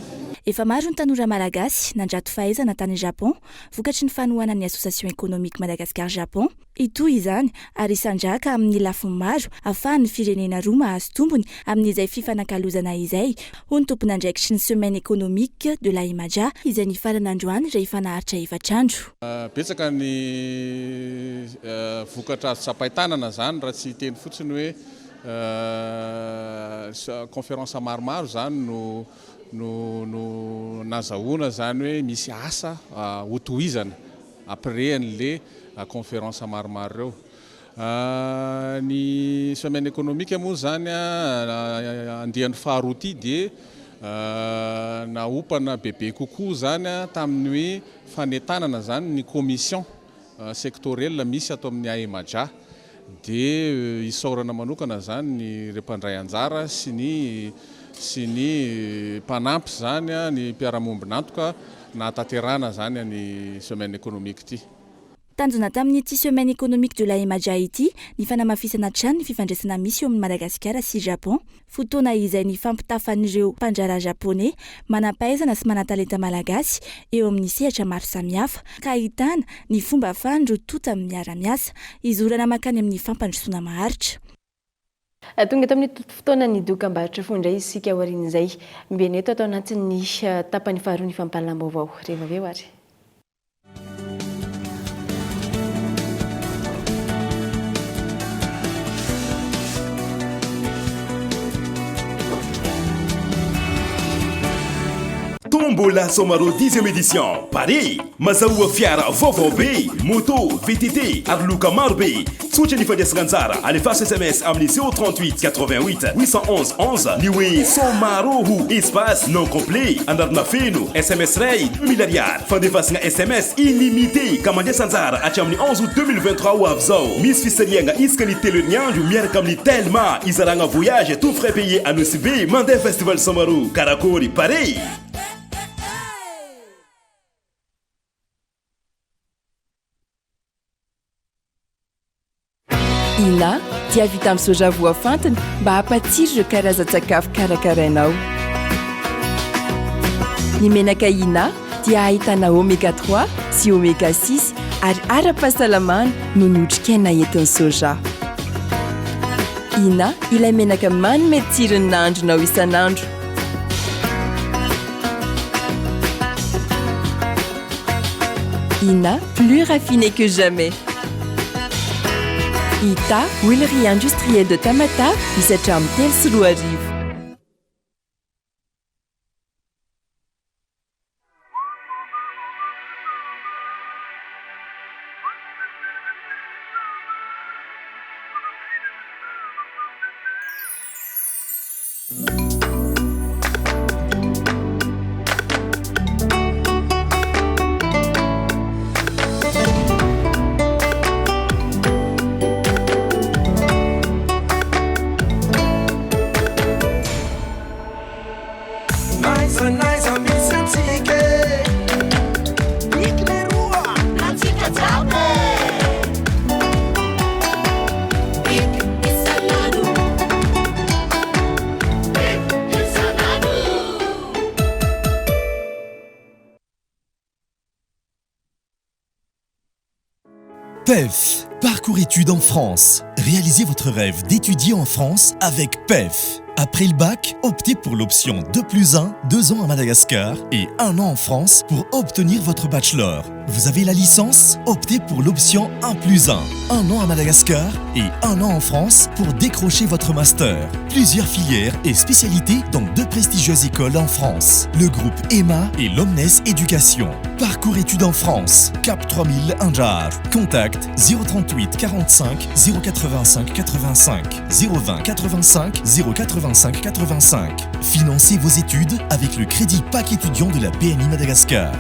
Efa maro ny tanora malagasy nandrato fahaizana tany Japon vokatry ny fanohanan'ny Association Economique Madagascar Japon. Hitohy izany ary hisandrahaka amin'ny lafiny maro ahafahan'ny firenena roa mahazo tombony amin'izay fifanakalozana izay, hoy ny tompon'andraikitry ny Semaine Economique de la Imaja, izay nifarana androany rehefa naharitra efatra andro. Betsaka ny vokatra azo tsapain-tanana izany raha tsy hiteny fotsiny hoe conférence maromaro izany no no no nazahoana izany hoe misy asa hotohizana après an'le conférence maromaro ireo. Ny semaine économique moa izany andiany faharoa ity dia naompana bebe kokoa izany tamin'ny hoe fanentanana izany ny commission sectorielle misy ato amin'ny AEMAJA. Dia isaorana manokana izany ireo mpandray anjara sy ny sy ny mpanampy izany, ny mpiara-miombon'antoka nahatanterahana izany any semaine économique ity. Tanjona tamin'ity semaine économique de l'AEMAJA ity ny fanamafisana hatrany ny fifandraisana misy eo amin'i Madagasikara sy Japon. Fotoana izay nifampitafan'ireo mpandraharaha Japoney manam-pahaizana sy manan-talenta malagasy eo amin'ny sehatra maro samihafa, ka ahitana ny fomba ahafahan'ireo tonta miara-miasa hizorana mankany amin'ny fampandrosoana maharitra. Tonga eto amin'ny fotoanan'ny dokambarotra fohy indray isika aorian'izay. Miverina eto ato anatin'ny tapany faharoa ny fampahalalam-baovao. Rehefa avy eo ary. Tombola Somaro dixième édition Paris Mazahoa fiara vaovao be, moto, VTT ary loka maro be. Tsotra ny fandraisana anjara, alefaso sms amin'ny 038 88 811 11 ny hoe Somaro ho espace nom complet, anarana feno, sms iray 2000 ariary. Fandefasana sms illimité ka mandraisa anjara hatramin'ny 11 août 2023 ho avy izao. Misy fisarihana isaka ny telo herinandro miaraka amin'ny Telma hizaragna voyage tout frais payé à Nosy Be mandeha festival Somaro. Karakôry pare! Ina dia vita amin'ny soja voafantina mba hampatsiro ireo karazan-tsakafo karakarainao. Ny menaka Ina dia ahitana oméga 3 sy oméga 6 ary ara-pahasalamana noho ny otrikaina entin'ny soja. Ina ilay menaka manome tsiro ny nahandronao isan'andro. Ina, plus raffiné que jamais. Ita, huilerie industrielle de Tamatave, misy hatramin'ny 2003. N'aiza n'aiza misy antsika e. Big leroa antsika jiaby e. Big isan'andro. Big isan'andro. PEF, parcours études en France. Réalisez votre rêve d'étudier en France avec PEF. Après le bac, optez pour l'option 2 plus 1, 2 ans à Madagascar et 1 an en France pour obtenir votre bachelor. Vous avez la licence Optez pour l'option 1 plus 1, 1 an à Madagascar et 1 an en France pour décrocher votre master. Plusieurs filières et spécialités dans deux prestigieuses écoles en France, le groupe EMA et l'Omnes Éducation. Parcours études en France, Cap 3000 Anjar. Contact 038 45 085 85 020 85 085 85. Financez vos études avec le crédit PAC étudiant de la PMI Madagascar.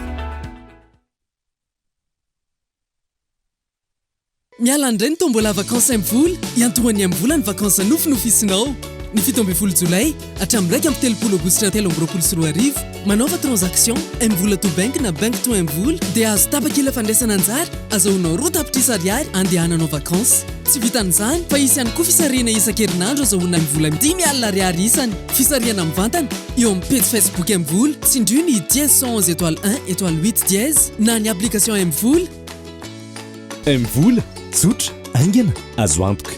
Miala indray ny tombola vacances MVola, iantohan'ny MVola ny vacances nofinofisinao. Ny 17 jolay hatramin'ny 31 aogositra 2023, manaova transaction MVola to Bank na Bank to MVola dia azo tapakila fandraisana anjara azahoanao 2 tapitrisa ariary andehananao vacances. Tsy vitan'izany fa hisy ihany koa fisarihana isan-kerinandro azahoana MVola 5 alina ariary isany. Fisarihana mivantana eo amin'ny pejy Facebook MVola, tsindrio ny dièse 111 étoile 1 étoile 8 dièse na ny application MVola. MVola, tsotra, haingana, azo antoka.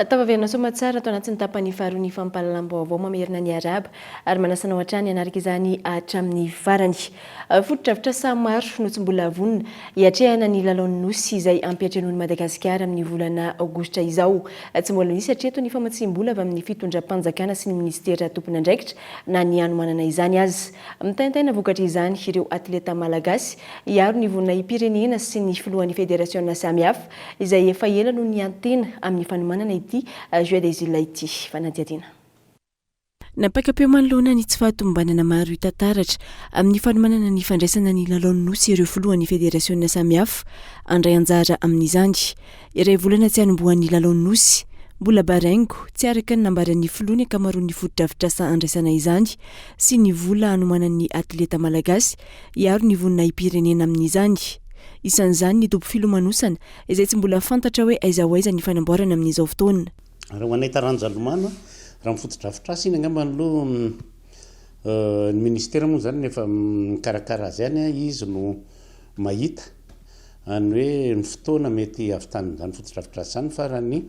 Tafaverina soamatsara ato anatin'ny tapany faharoa ny fampahalalam-baovao mamerina ny arahaba ary manasa anao hatrany hanaraka izany hatramin'ny farany. Fotodrafitrasa maro no tsy mbola vonona hiatrehana ny lalaon'ny Nosy izay hampiantrenoin'i Madagasikara amin'ny volana aogositra izao. Tsy mbola nisy hatreto ny famatsiam-bola avy amin'ny fitondram-panjakana sy ny minisitera tompon'andraikitra na ny hanomanana izany aza. Mitaintaina vokatr'izany ireo atleta malagasy hiaro ny voninahi-pirenena sy ny filohan'ny federasiona samihafa izay efa ela no niantena amin'ny fanomanana ity Jeux des Îles ity. Fanadihadiana. Nampaka-peo manoloana ny tsy fahatomombanana maro hita taratra amin'ny fanomanana ny fandraisana ny lalaon'ny Nosy ireo filohan'ny federasiona samihafa handray anjara amin'izany. Iray volana tsy hanombohan'ny lalaon'ny Nosy, mbola baraingo, tsy araka ny nambaran'ny filoha ny ankamaroan'ny fotodrafitrasa handraisana izany sy ny vola hanomanan'ny atleta malagasy hiaro ny voninahi-pirenena amin'izany. Isan'izany ny dobo filomanosana izay tsy mbola fantatra hoe aiza ho aiza ny fanamboarana amin'izao fotoana. Raha ho anay taranja lomano, raha ny fotodrafitrasa iny angamba aloha ny ministera moa izany no efa mikarakara azy any, izy no mahita ny hoe ny fotoana mety hahavitan'izany fotodrafitrasa izany fa raha ny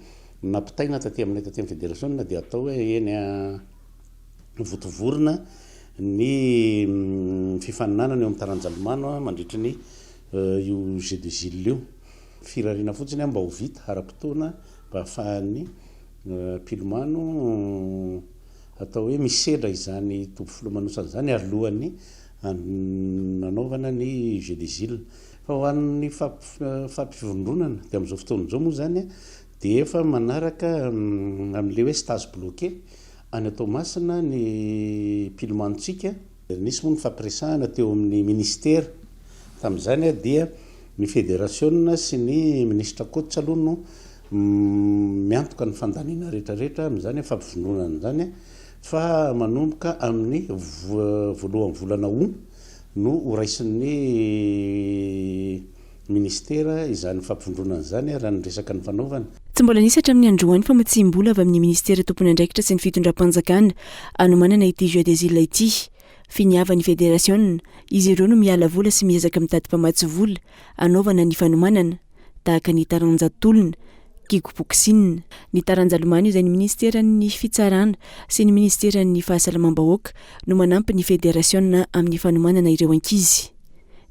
nampitaina taty aminay taty amin'ny federasiona dia atao hoe eny Vontovorona ny fifaninanana eo amin'ny taranja lomano mandritry ny io Jeux des Îles io. Firariana fotsiny mba ho vita ara-potoana mba hahafahan'ny mpilomano atao hoe misedra izany toby filomanosana izany alohan'ny hanaovana ny Jeux des Îles. Fa ho an'ny fampivondronana dia amin'izao fotoana izao moa izany dia efa manaraka amin'ilay hoe stage bloqué Any Toamasina ny mpilomanontsika. Nisy moa ny fampiresahana teo amin'ny minisitera tamin'izany dia ny federasiona sy ny minisitra coach aloha no miantoka ny fandaniana rehetrarehetra amin'izany fampivondronana izany fa manomboka amin'ny voalohan'ny volana août no horaisin'ny Ministera izany fampivondronana izany raha ny resaka nifanaovana. Tsy mbola nisy hatramin'ny androany famatsiam-bola avy amin'ny minisitera tompon'andraikitra sy ny fitondram-panjakana hanomanana ity Jeux des Îles ity. Finiavan'ny federasiona, izy ireo no miala vola sy miezaka mitady mpamatsy vola hanaovana ny fanomanana, tahaka ny taranja tolona, kick-boxing. Ny taranja lomano izay ny minisiteran'ny Fitsarana sy ny minisiteran'ny Fahasalamam-bahoaka no manampy ny federasiona amin'ny fanomanana ireo ankizy.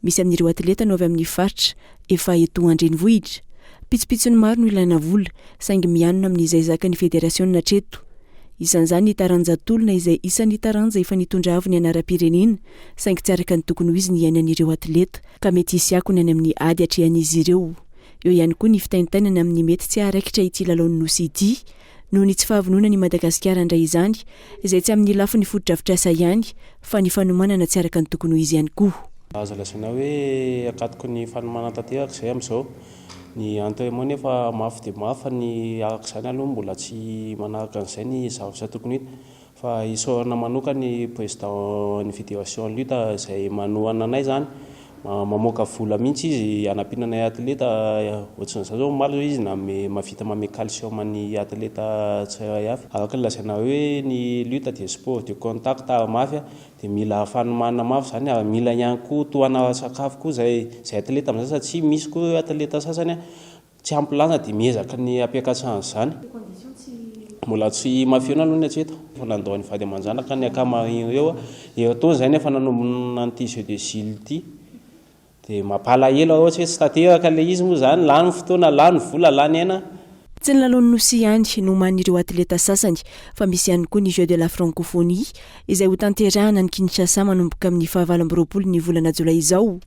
Misy amin'ireo atleta no avy amin'ny faritra efa eto an-drenivohitra. Pitsopitsony maro no ilaina vola, saingy mianona amin'izay zakan'ny federasiona hatreto. Isan'izany ny taranja tolona izay isan'ny taranja efa nitondra avo ny anaram-pirenena, saingy tsy araka ny tokony ho izy ny iainan'ireo atleta, ka mety hisy akony any amin'ny ady atrehan'izy ireo. Eo ihany koa ny fitaintainana amin'ny mety tsy haharaikitra ity lalaon'ny Nosy ity, noho ny tsy fahavononan'i Madagasikara handray izany, izay tsy amin'ny lafiny fotodrafitrasa ihany, fa ny fanomanana tsy araka ny tokony ho izy ihany koa. Azo lazaina hoe ankatoky ny fanomanana tanteraka izay amin'izao. Ny entraînement nefa mafy dia mafy fa ny araka izany aloha mbola tsy manaraka an'izay ny zavatra tokony hita. Fa isaorana manokana ny président ny fédération lutte izay manohana anay izany, mamoaka vola mihitsy izy hanampiana anay atleta, ohatran'izao izao omaly izao izy nanome mahavita manome calcium ny atleta tsirairay avy. Araka ny lazaina hoe ny lutte dia sport de contact ary mafy dia mila fanomanana mafy izany ary mila ihany koa tohana ara-tsakafo koa izay izay atleta amin'izay satria misy koa ireo atleta sasany Tsy ampy lanja dia miezaka ny hampiakatsahana izany. Mbola tsy mafiona aloha ny hatreto. Efa nandao ny vady aman-janaka ny ankamaroan'ireo. Herintaona izay no efa nanombona an'ity jeux des îles ity. Dia mampalahelo raha ohatra hoe tsy tanteraka ilay izy moa izany. Lany fotoana, lany vola, lany aina. Tsy ny lalaon'ny Nosy ihany no omanin'ireo atleta sasany fa misy ihany koa ny Jeux de la Francophonie izay hotanterahana any Kinshasa manomboka amin'ny faha 28 ny volana jolay izao.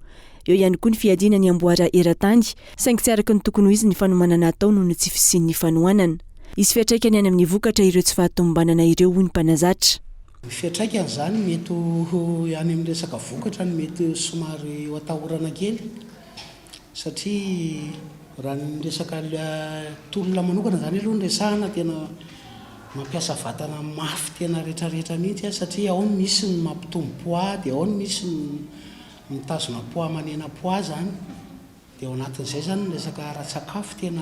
Eo ihany koa ny fiadiana ny amboara eran-tany, saingy tsy araka ny tokony ho izy ny fanomanana atao noho ny tsy fisian'ny fanohanana. Hisy fiantraikany any amin'ny vokatra ireo tsy fahatomombanana ireo, hoy ny mpanazatra. Ny fiantraikany izany mety ho any amin'ny resaka vokatra no mety somary ho atahorana kely satria raha ny resaka tolona manokana izany aloha no resahana tena mampiasa vatana mafy tena retraretra mihitsy satria ao no misy ny mampitombo poids dia ao no misy ny mitazona poids manena poids izany. Dia ao anatin'izay izany ny resaka ara-tsakafo tena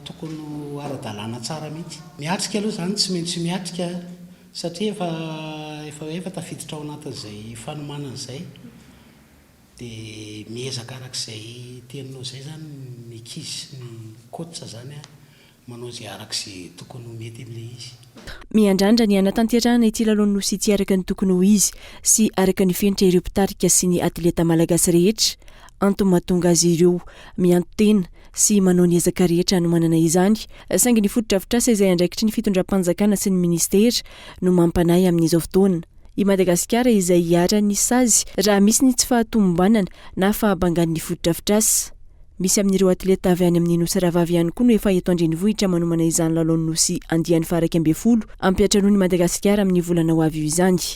tokony ho ara-dalàna tsara mihitsy. Miatrika aloha izany tsy maintsy miatrika satria efa efa hoe efa tafiditra ao anatin'izay fanomanana izay. Dia miezaka arak'izay teninao izay izany ny ankizy sy ny coach izany an. Manao izay araka izay tokony ho mety amin'ilay izy. Miandrandra ny hanatanterahana ity lalaon'ny Nosy ity araka ny tokony ho izy sy araka ny fenitra ireo mpitarika sy ny atleta malagasy rehetra. Antony mahatonga azy ireo mianto-tena sy manao ny ezaka rehetra hanomanana izany, saingy ny fotodrafitrasa izay andraikitry ny fitondram-panjakana sy ny minisitera no mampanahy amin'izao fotoana. I Madagasikara izay iharan'ny sazy raha misy ny tsy fahatomombanana na fahabangan'ny fotodrafitrasa. Misy amin'ireo atleta avy any amin'ny Nosy Rahavavy ihany koa no efa eto an-drenivohitra manomana izany lalaon'ny Nosy andiany faha-11 hampiantranoin'i Madagasikara amin'ny volana ho avy io izany.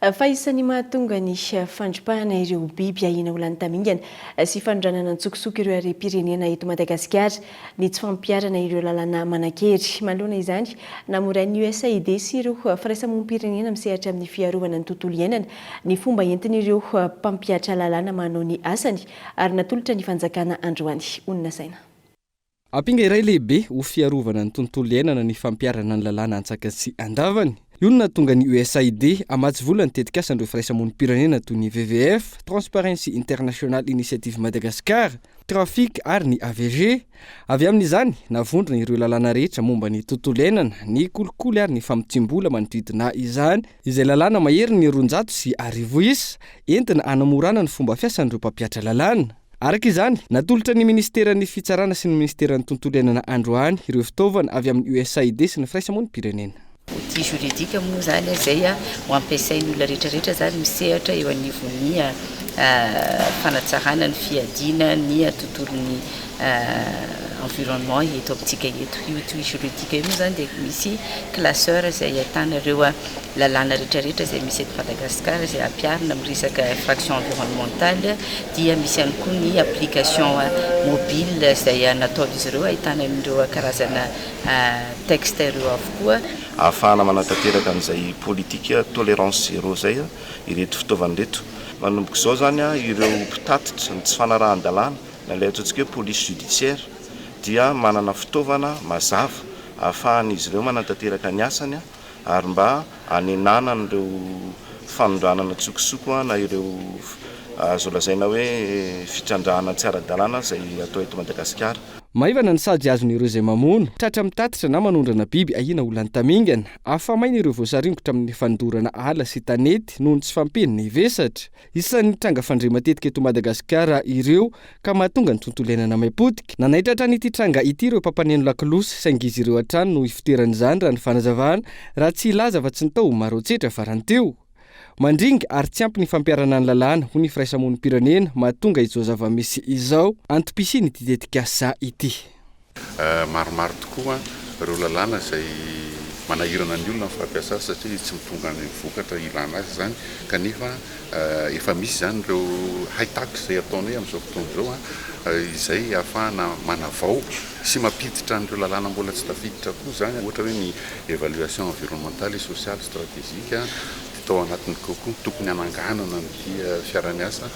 Fa isan'ny mahatonga ny fandripahana ireo biby ahiana ho lany tamingana sy fanondranana an-tsokosoko ireo harem-pirenena eto Madagasikara ny tsy fampiharana ireo lalàna manan-kery. Manoloana izany, namorain'ny USAID sy ireo firaisamonim-pirenena misehatra amin'ny fiarovana ny tontolo iainana ny fomba entin'ireo mpampihatra lalàna manao ny asany ary natolotra ny fanjakana androany. Honina saina. Ampinga iray lehibe ho fiarovana ny tontolo iainana ny fampiharana ny lalàna antsakany sy andavany. Io no nahatonga ny USAID hamatsy vola ny tetikasan'ireo firaisamonim-pirenena toy ny WWF, Transparency International Initiative Madagascar, Traffic ary ny AVG. Avy amin'izany, navondrona ireo lalàna rehetra momba ny tontolo iainana, ny kolikoly ary ny famotsiam-bola manodidina izany, izay lalàna maherin'ny 1200 isa, entina hanamorana ny fomba fiasan'ireo mpampihatra lalàna. Araka izany, natolotra ny Minisiteran'ny Fitsarana sy ny Minisiteran'ny Tontolo iainana androany ireo fitaovana avy amin'ny USAID sy ny Firaisamonim-pirenena. Outil juridique moa izany izay ho ampiasain'ny olona rehetra rehetra izany misehatra eo anivon'ny fanatsarana ny fiadiana ny tontolon'ny environnement eto amintsika eto. Io outil juridique io moa izany dia misy classeur izay ahitana ireo lalàna rehetra rehetra izay misy eto Madagascar izay ampiharina amin'ny resaka infraction environnementale dia misy ihany koa ny application mobile izay nataon'izy ireo ahitana an'ireo karazana texte ireo avokoa. Ahafahana manatanteraka an'izay politique tolérance zéro izay ireto fitaovana ireto. Manomboka izao izany ireo mpitatitra ny tsy fanarahan-dalàna na ilay antsointsika hoe police judiciaire dia manana fitaovana mazava ahafahan'izy ireo manatanteraka ny asany ary mba hanenana an'ireo fanondranana an-tsokosoko na ireo azo lazaina hoe fitrandrahana tsy ara-dalàna izay atao eto Madagasikara. Maivana ny sazy azon'ireo izay mamono, tratra mitatitra na manondrana biby ahiana ho lany tamingana. Afa-maina ireo voasaringotra amin'ny fandorana ala sy tanety noho ny tsy fahampian'ny vesatra. Isan'ny tranga fandre matetika eto Madagasikara ireo ka mahatonga ny tontolo iainana may potika. Nanaitra hatrany ity tranga ity ireo mpampaneno lakolosy saingy izy ireo hatrany no ifoteran'izany raha ny fanazavana raha tsy hilaza afa-tsy ny tao Maroantsetra farany teo. Mandringa ary tsy ampy ny fampiharana ny lalàna hoy ny firaisamonim-pirenena mahatonga izao zava-misy izao antom-pisian'ity tetikasa ity. Maromaro tokoa ireo lalàna izay manahirana ny olona ny fampiasa azy satria tsy mitonga any amin'ny vokatra ilana azy izany kanefa efa misy izany ireo haitaky izay ataonay amin'izao fotoana izao izay ahafahana manavao sy mampiditra an'ireo lalàna mbola tsy tafiditra koa izany ohatra hoe ny évaluation environnementale et sociale stratégique dia tao anatiny koa koa tokony hananganana an'ity fiara-miasa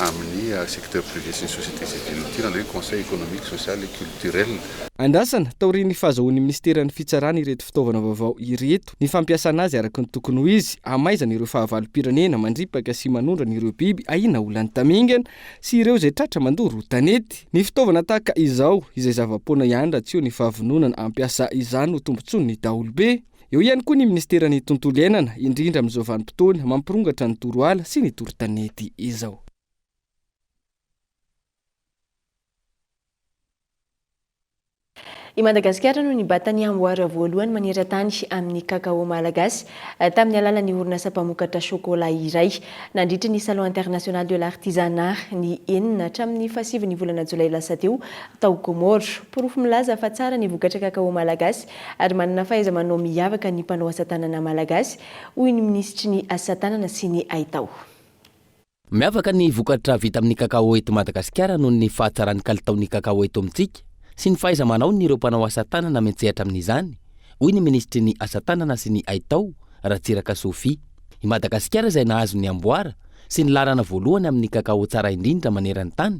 amin'ny secteur privé sy ny société civile ity na ilay hoe conseil économique, social et culturel. Andrasana, taorian'ny fahazahoan'ny minisiteran'ny Fitsarana ireto fitaovana vaovao ireto, ny fampiasana azy araka ny tokony ho izy, hamaizana ireo fahavalom-pirenena mandripaka sy manondrana ireo biby ahiana ho lany tamingana sy ireo izay tratra mandoro tanety. Ny fitaovana tahaka izao, izay zava-poana ihany raha tsy eo ny fahavononana hampiasa izany ho tombontsoan'ny daholobe. Eo ihany koa ny minisiteran'ny Tontolo iainana, indrindra amin'izao vanim-potoana mampirongatra ny doro ala sy ny doro tanety izao. I Madagasikara no nibata ny amboara voalohany maneran-tany amin'ny kakao malagasy tamin'ny alalan'ny orinasa mpamokatra chocolat iray nandritry ny Salon International de l'Artisanat ny enina hatramin'ny fahasivy ny volana jolay lasa teo tao Comores. Porofo milaza fa tsara ny vokatra kakao malagasy ary manana fahaiza-manao miavaka ny mpanao asa tanana malagasy, hoy ny minisitry ny asa tanana sy ny haitao. Miavaka ny vokatra vita amin'ny kakao eto Madagasikara noho ny fahatsaran'ny kalitaon'ny kakao eto amintsika sy ny fahaiza-manaon'ireo mpanao asa tanana miantsehatra amin'izany, hoy ny minisitry ny Asa tanana sy ny haitao, Ratsiraka Sophie. I Madagasikara izay nahazo ny amboara sy ny laharana voalohany amin'ny kakao tsara indrindra maneran-tany,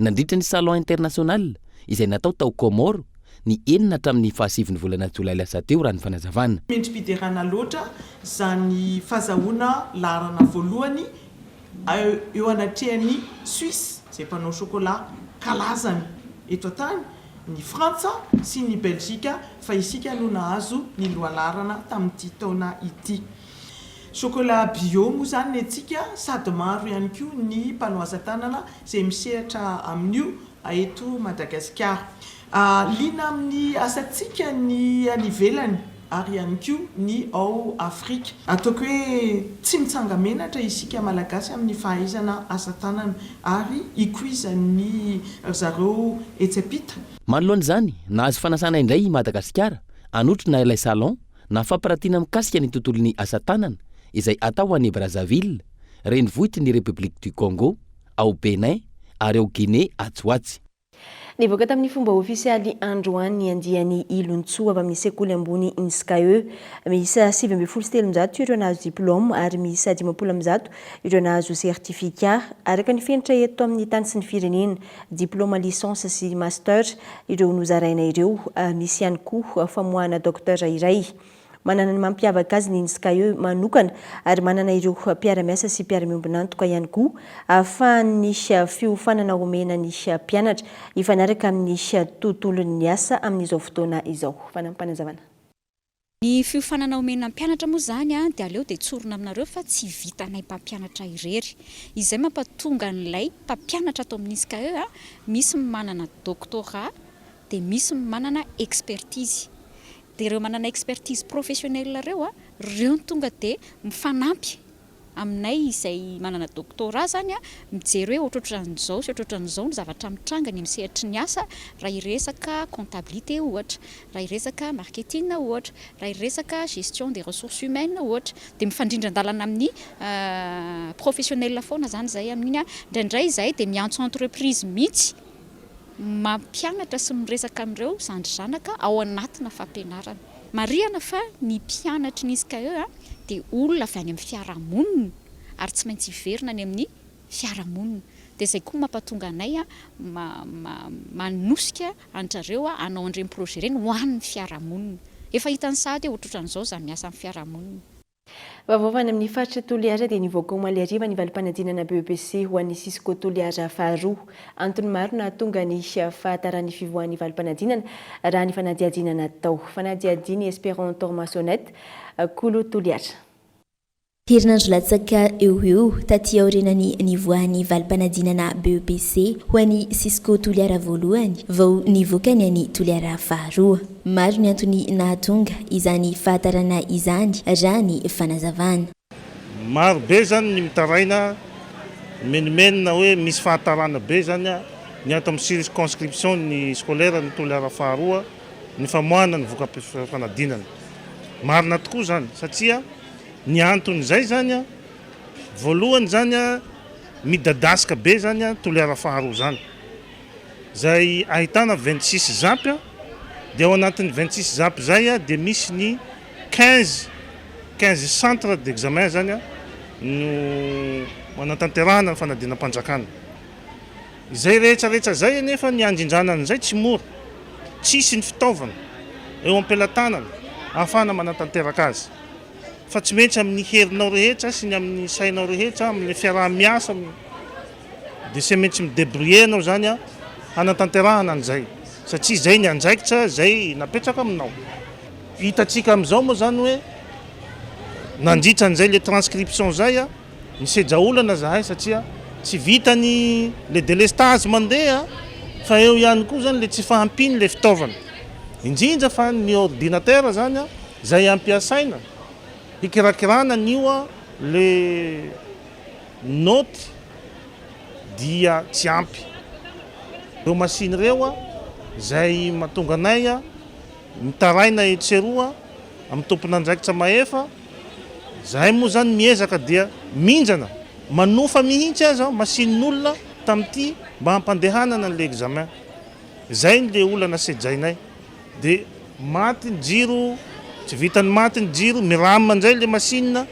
nandritra ny Salon International izay natao tao Comores ny enina hatramin'ny fahasivy ny volana jolay lasa teo, raha ny fanazavana. Mendri-piderana loatra izany fazahoana laharana voalohany eo anatrehan'i Suisse izay mpanao chocolat kalazany eto an-tany, ny Frantsa sy ny Belzika fa isika no nahazo ny lohalaharana tamin'ity taona ity. Chocolat bio moa izany ny antsika sady maro ihany koa ny mpanao asa tanana izay misehatra amin'io eto Madagasikara. Liana amin'ny asantsika ny any ivelany ary ihany koa ny ao Afrika. Ataoko hoe tsy mitsanga-menatra isika Malagasy amin'ny fahaizana asa tanana ary ikoizan'ny ry zareo etsy am-pita. Manoloana izany, nahazo fanasana indray i Madagasikara hanotrona ilay salon na fampiratiana mikasika ny tontolon'ny asa tanana izay atao any Brazzaville, renivohitry ny République du Congo, ao Bénin ary ao Guinée atsy ho atsy. Nivoaka tamin'ny fomba ofisialy androany ny andiany Ilontsoa avy amin'ny sekoly ambony INSCAE. Miisa 319 ireo nahazo diplaoma ary miisa 150 ireo nahazo certificat. Araka ny fenitra eto amin'ny tany sy ny firenena, diplaoma licence sy master ireo nozaraina ireo. Misy ihany koa famoahana docteur iray. Manana ny mampiavaka azy ny INSCAE manokana ary manana ireo mpiara-miasa sy mpiara-miombon'antoka ihany koa ahafahan'ny fiofanana omena ny mpianatra hifanaraka amin'ny tontolon'ny asa amin'izao fotoana izao. Fanampim-panazavana. Ny fiofanana omena mpianatra moa izany dia aleo dia tsorina aminareo fa tsy vitanay mpampianatra irery. Izay mampatonga an'ilay mpampianatra ato amin'ny INSCAE misy ny manana doctorat dia misy ny manana expertise. Dia ireo manana expertise professionnelle ireo, ireo no tonga dia mifanampy aminay izay manana doctorat izany, mijery hoe ohatrohatran'izao sy ohatrohatran'izao ny zavatra mitranga any amin'ny sehatry ny asa raha hiresaka comptabilité ohatra, raha hiresaka marketing ohatra, raha hiresaka gestion des ressources humaines ohatra. Dia mifandrindran-dalana amin'ny professionnel foana izany izahay amin'iny. Indraindray izahay dia miantso entreprise mihitsy. Mampianatra sy miresaka amin'ireo zandry zanaka ao anatina fampianarana. Marihana fa ny mpianatry ny ISCAE dia olona avy any amin'ny fiarahamonina ary tsy maintsy hiverina any amin'ny fiarahamonina. Dia izay koa mampatonga anay manosika an-dry zareo hanao an'ireny projet ireny ho an'ny fiarahamonina. Efa hitany sahady hoe ohatrohatran'izao izany miasa amin'ny fiarahamonina. Vaovao avy any amin'ny faritra Toliara dia nivoaka omaly hariva ny valim-panadinana BEPC ho an'ny Cisco Toliara faharoa. Antony maro nahatonga ny fahataran'ny fivoahan'ny valim-panadinana raha ny fanadihadiana natao. Fanadihadian'i Espérant Tormasonette, Kolo Toliara. Herinandro latsaka eo ho eo taty aorianan'ny nivoahan'ny valim-panadinana BEPC ho an'ny Cisco Toliara voalohany vao nivoaka ny an'i Toliara faharoa. Maro ny antony nahatonga izany fahatarana izany raha ny fanazavana. Maro be zany ny mitaraina, mimenomenona hoe misy fahatarana be zany ny ato amin'ny circonscription ny scolaire ny Toliara faharoa ny famoahana ny voka-panadinana. Marina tokoa zany satria ny anton'izay zany voalohany zany midadasika be zany Toliara faharoa zany. izay ahitana 26 zap dia ao anatin'ny 26 zap izay dia misy ny 15 15 centres d'examen zany no manatanterahana ny fanadinam-panjakana. Izay rehetra rehetra izay anefa ny handrindrana an'izay tsy mora, tsisy ny fitaovana eo am-pelatanana ahafahana manatanteraka azy fa tsy maintsy amin'ny herinao rehetra sy ny amin'ny sainao rehetra amin'ny fiaraha-miasa Dia tsy maintsy mi-debrouiller ianao izany an, hanatanterahana an'izay, satria izay ny andraikitra izay napetraka aminao. Hitantsika amin'izao moa izany hoe nandritra an'izay le transcription izay an, nisedra olana izahay satria tsy vita ny le délestage mandeha fa eo ihany koa izany le tsy fahampian'ilay fitaovana. Indrindra fa ny ordinateur zany izay ampiasaina hikirakirana an'io le naoty dia tsy ampy. Ireo machine ireo izay mahatonga anay mitaraina etsy sy eroa amin'ny tompon'andraikitra mahefa, izahay moa izany miezaka dia mindrana, manofa mihitsy aza machine-n'olona tamin'ity mba hampandehanana an'ilay examen. Izay ny le olana sedrainay. Dia maty ny jiro, tsy vitan'ny maty ny jiro, mi-rame indray le machine,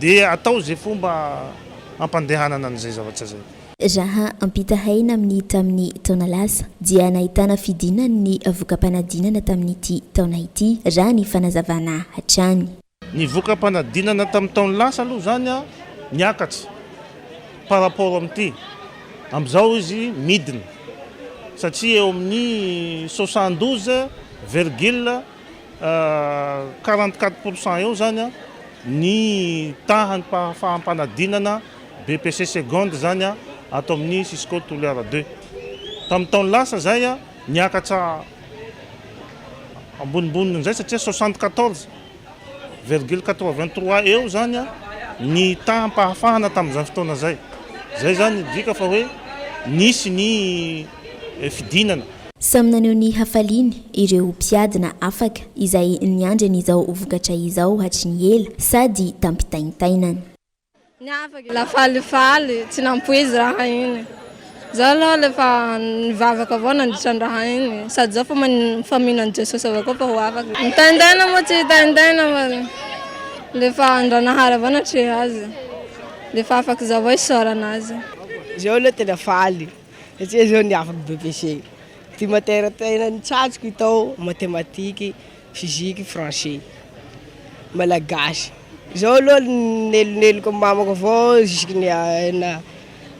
dia atao izay fomba hampandehanana an'izay zavatra izay. Raha ampitahaina amin'ny tamin'ny taona lasa dia nahitana fidinany ny voka-panadinana tamin'ity taona ity, raha ny fanazavana hatrany. Ny voka-panadinana tamin'ny taona lasa aloha izany niakatra par rapport amin'ity. Amin'izao izy midina satria eo amin'ny 72 virgule 44 pour cent eo izany ny tahan'ny fahafaham-panadinana BEPC seconde izany ato amin'ny Cisco Toliara deux. Tamin'ny taona lasa izay niakatra ambonimbonin'izay satria 74 virgule 83 eo izany ny taham-pahafahana tamin'izany fotoana izay. Izay izany midika fa hoe nisy ny fidinana. Samy naneho ny hafaliany ireo mpiadina afaka izay niandry an'izao vokatra izao hatry ny ela sady tampitaintainana. La falifaly, tsy nampoizy raha iny. Zaho aloha lefa nivavaka avao nandritra ny raha iny, sady zaho fa mino an'i Jesosy avao koa fa ho afaka. Mitaintaina moa tsy hitaintaina fa lefa Andranahary avao natreha azy, lefa afaky zaho avao isaorana azy. Zaho aloha tena faly satria zaho niafaka BEPC. Ty matière tena nitsatsiko tao mathématique, Physique, français, malagasy. Zaho aloha neloneloka amin'ny mamako avao jusque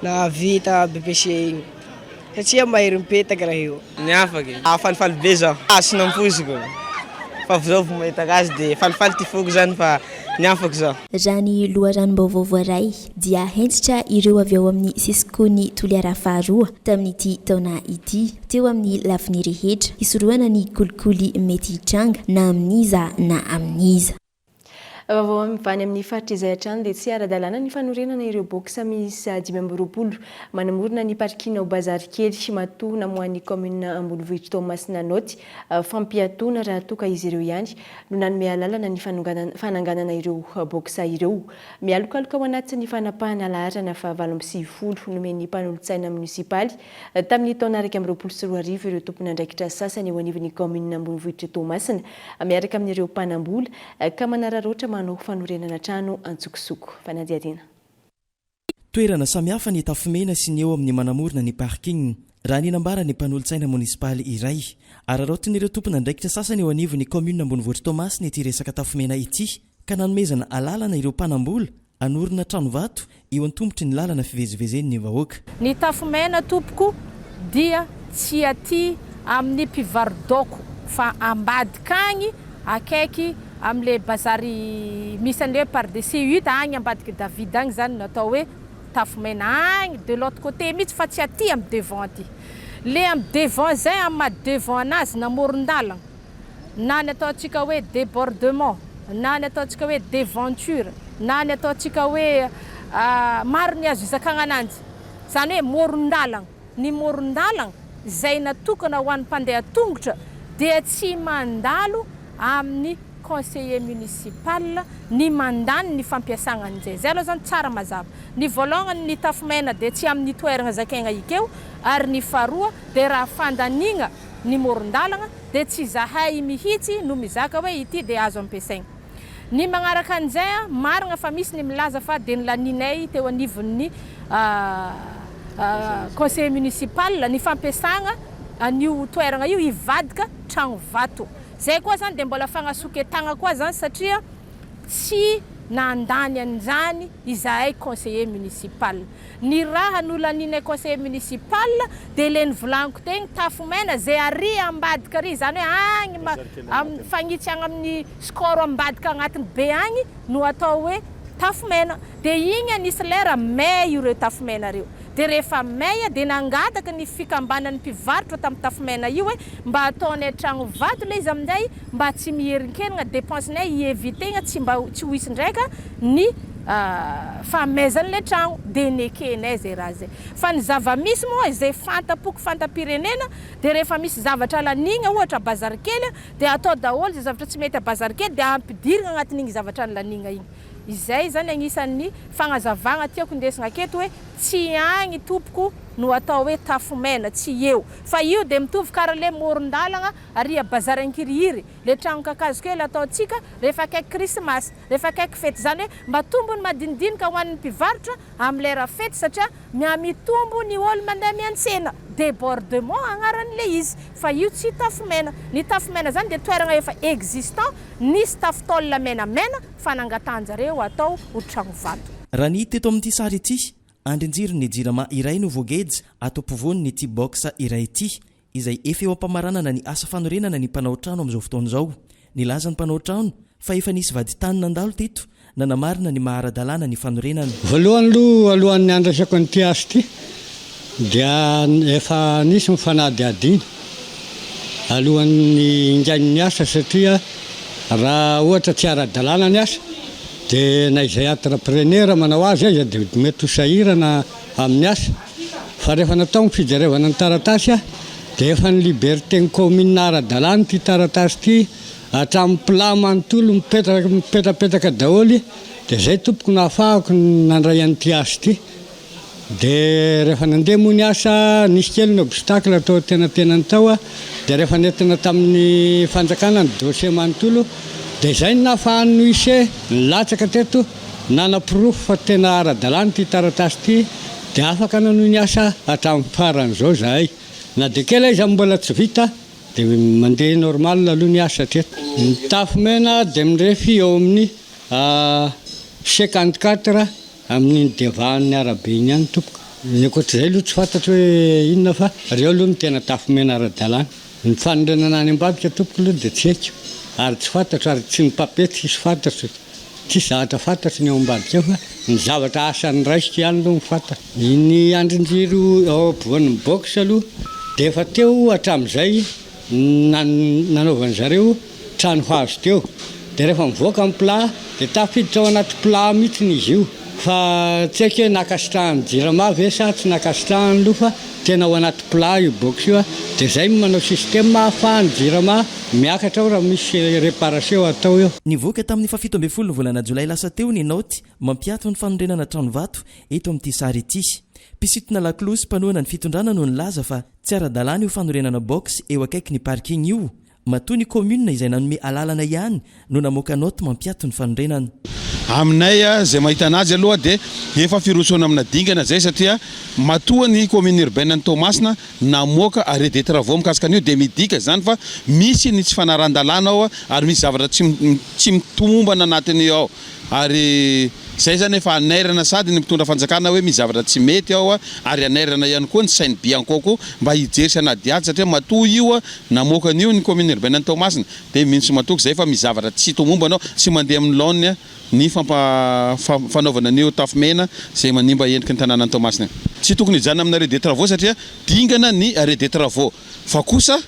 nahavita BEPC igny satria mahery mipetaka raha io. Niafaka e. Ah falifaly be zaho. Ah tsy nampoiziko fa zao vao mahita azy de falifaly ty foko zany fa niafaka zaho. Raha ny loharanom-baovao voaray dia hentitra ireo avy ao amin'ny Cisco-n'i Toliara faharoa tamin'ity taona ity, teo amin'ny lafiny rehetra, hisorohana ny kolikoly mety hitranga na amin'iza na amin'iza. Vaovao avy any amin'ny faritra izay hatrany dia tsy ara-dalàna ny fanorenana ireo box miisa 25 manamorona ny parking ao Bazary Kely matoa namoahan'ny kaominina ambonivohitr'i Toamasina naoty fampiatoana raha toa ka izy ireo ihany no nanome alalana ny fananganana ireo box ireo. Mialokaloka ao anatin'ny fanapahana laharana faha 98 nomen'ny mpanolotsaina monisipaly tamin'ny taona 2021 ireo tompon'andraikitra sasany eo anivon'ny kaominina ambonivohitr'i Toamasina miaraka amin'ireo mpanambola ka manararaotra manao fanorenana trano antsokosoko. Fanadihadiana. Toerana samihafa ny Tafomena sy ny eo amin'ny manamorona ny parking, raha ny nambaran'ny mpanolotsaina monisipaly iray. Araraotin'ireo tompon'andraikitra sasany eo anivon'ny kaominina ambonivohitr'i Toamasina ity resaka Tafomena ity ka nanomezana alalana ireo mpanambola hanorina tranovato eo an-tombotry ny lalana fivezivezen'ny vahoaka. Ny Tafomena tompoko dia tsy aty amin'ny mpivaro-daoko fa ambadika agny akaiky Amle bazary misy anle par dessus hita agny ambadiky David agny zany no atao hoe tafo mena agny de l'autre côté mitsy fa tsy aty am devant aty. Le am devant zay am maha devant anazy na moron-dalagna na ny ataontsika hoe debordement na ny ataontsika hoe devanture na ny ataontsika hoe maro ny azo izakagna ananjy zany hoe moron-dalagna. Ny moron-dalagna izay natokana ho an'ny mpandeha tongotra dia tsy mandalo amin'ny conseiller municipal ny mandany ny fampiasagna an'izay. Zay aloha zany tsara mazava. Ny voalongany ny tafomena dia tsy amin'ny toeragna zakaigna ikeo ary ny faharoa dia raha fandaniagna ny moron-dalagna dia tsy zahay mihitsy no mizaka hoe ity dia azo ampiasaigna. Ny magnaraka an'izay, marigna fa misy ny milaza fa dia nolanianay teo anivon'ny conseiller municipal ny fampiasagna an'io toeragna io hivadika tragno vato. Zay koa zany dia mbola fagnasoketagna koa zany satria tsy nandany an'izany izahay conseiller municipal. Ny raha nolanianay conseiller municipal dia le nivolaniko tegny tafo mena zay ary ambadika ary zany hoe agny ma mifagnitsy agny amin'ny score ambadika agnatiny be agny no atao hoe tafo mena. Dia igny anisy lera may ireo tafo mena reo. Dia rehefa may dia nangataka ny fikambanan'ny mpivarotra tamin'ny tafomena io hoe mba ataonay tragno vato ilay izy amin'izay mba tsy miherinkerigna dépense-nay hi-eviter-gna tsy mba tsy ho hisy ndraika ny fahamaizan'ilay tragno. Dia nekenay izay raha izay. Fa ny zava-misy moa izay fanta-poko fanta-pirenena dia rehefa misy zavatra laniagna ohatra bazary kely dia atao daholo izay zavatra tsy mety a bazary kely dia ampidirigna agnatin'igny zavatra nilaniagna igny. Izay zany agnisan'ny fagnazavagna tiako indesigna aketo hoe tsy agny tompoko no atao hoe tafomena, tsy eo. Fa io dia mitovy kara le moron-dalagna ary a bazary Ankirihiry, le tragnon-kakazo kely ataontsika rehefa akaiky krismasy, rehefa akaiky fety. Zany hoe mba tombony madinidinika ho an'ny mpivarotra amin'ny lera fety satria mihamitombo ny ol mandeha miantsena, debordement agnaran'le izy, fa io tsy tafomena. Ny tafomena zany dia toeragna efa existant nisy tafo tôle menamena fa nangatahan-jareo atao ho tragno vato. Raha ny hita eto amin'ity sary ity, andrin-jiron'ny Jirama iray no voageja ato ampovoan'ity box iray ity, izay efa eo am-pamaranana ny asa fanorenana ny mpanao trano amin'izao fotoana izao. Nilaza ny mpanao trano fa efa nisy vadintany nandalo teto nanamarina ny maha ara-dalàna ny fanorenana. Voalohany aloha, alohan'ny handraisako an'ity asa ity dia efa nisy ny fanadihadiana alohan'ny hingain'ny asa satria raha ohatra tsy ara-dalàna ny asa dia na izay entrepreneur manao azy aza dia mety ho sahirana amin'ny asa fa rehefa natao ny fijerevana ny taratasy dia efa ny liberté ny commune ara-dalàna ity taratasy ity hatramin'ny plat manontolo mipetraka mipetrapetaka daholo dia izay tompoko no ahafahako nandray an'ity asa ity. Dia rehefa nandeha moa ny asa, nisy kely ny obstacle tao antenatenany tao, dia rehefa nentina tamin'ny fanjakana ny dossier manontolo, dia izay no nahafahan'ny huissier nilatsaka teto nanaporofo fa tena ara-dalàna ity taratasy ity, dia afaka nanohy ny asa hatramin'ny farany izao izahay. Na dia kely aiza mbola tsy vita dia mandeha normal aloha ny asa hatreto. Ny tafo mena dia mirefy eo amin'ny 54 Amin'iny devahan'ny arabe iny ihany tompoko. Ny ankoatr'izay aloha tsy fantatro hoe inona fa ireo aloha no tena tafo mena ara-dalàna. Ny fanorenana any ambadika tompoko aloha dia tsy haiko ary tsy fantatro ary tsy ny papier tsisy fantatro, tsisy zavatra fantatro ny ao ambadika ao fa ny zavatra asa noraisiko ihany aloha no fantatro. Ny andrin-jiro ao ampovoan'ny box aloha dia efa teo hatramin'izay nanaovan zareo trano hazo teo de rehefa mivoaka ny plat de tafiditra ao anaty plat mihitsiny izy io fa tsy haiko hoe nankasitrahan'ny jirama ve sa tsy nankasitrahany aloha fa tena ao anaty plat io box io de zay no manao système ahafahan'ny jirama miakatra ao raha misy réparation atao eo. Nivoaka tamin'ny fahafito ambin'ny folon'ny volana jolay lasa teo ny naoty mampiato ny fanorenana trano vato eto amin'ity sary ity. Mpisintona lakolosy mpanohana ny fitondrana no nilaza fa Tsy ara-dalàna io fanorenana box eo akaiky ny parking io, matoa ny commune izay nanome alalana ihany no namoaka note mampiato ny fanorenana. Aminay izay mahita anazy aloha dia efa firosoana amina dingana izay satria matoa ny commune urbaine ny Toamasina namoaka arrêt des travaux mikasika an'io dia midika izany fa misy ny tsy fanarahan-dalàna ao ary misy zavatra tsy tsy mitomombana anatin'io ao. Ary izay izany efa hanairana sady ny mpitondra fanjakana hoe misy zavatra tsy mety ao ary hanairana ihany koa ny sain'ny Bianco koa mba hijery sy hanadihady satria matoa io namoaka an'io ny commune urbaine an'i Toamasina dia mino sy matoky izay fa misy zavatra tsy tomombana ao, tsy mandeha amin'ny laoniny ny fampa fanaovana an'io tafo mena izay manimba endriky ny tanànan'i Toamasina io. Tsy tokony hijanona amin'ny arrêt des travaux satria dingana ny arrêt des travaux fa kosa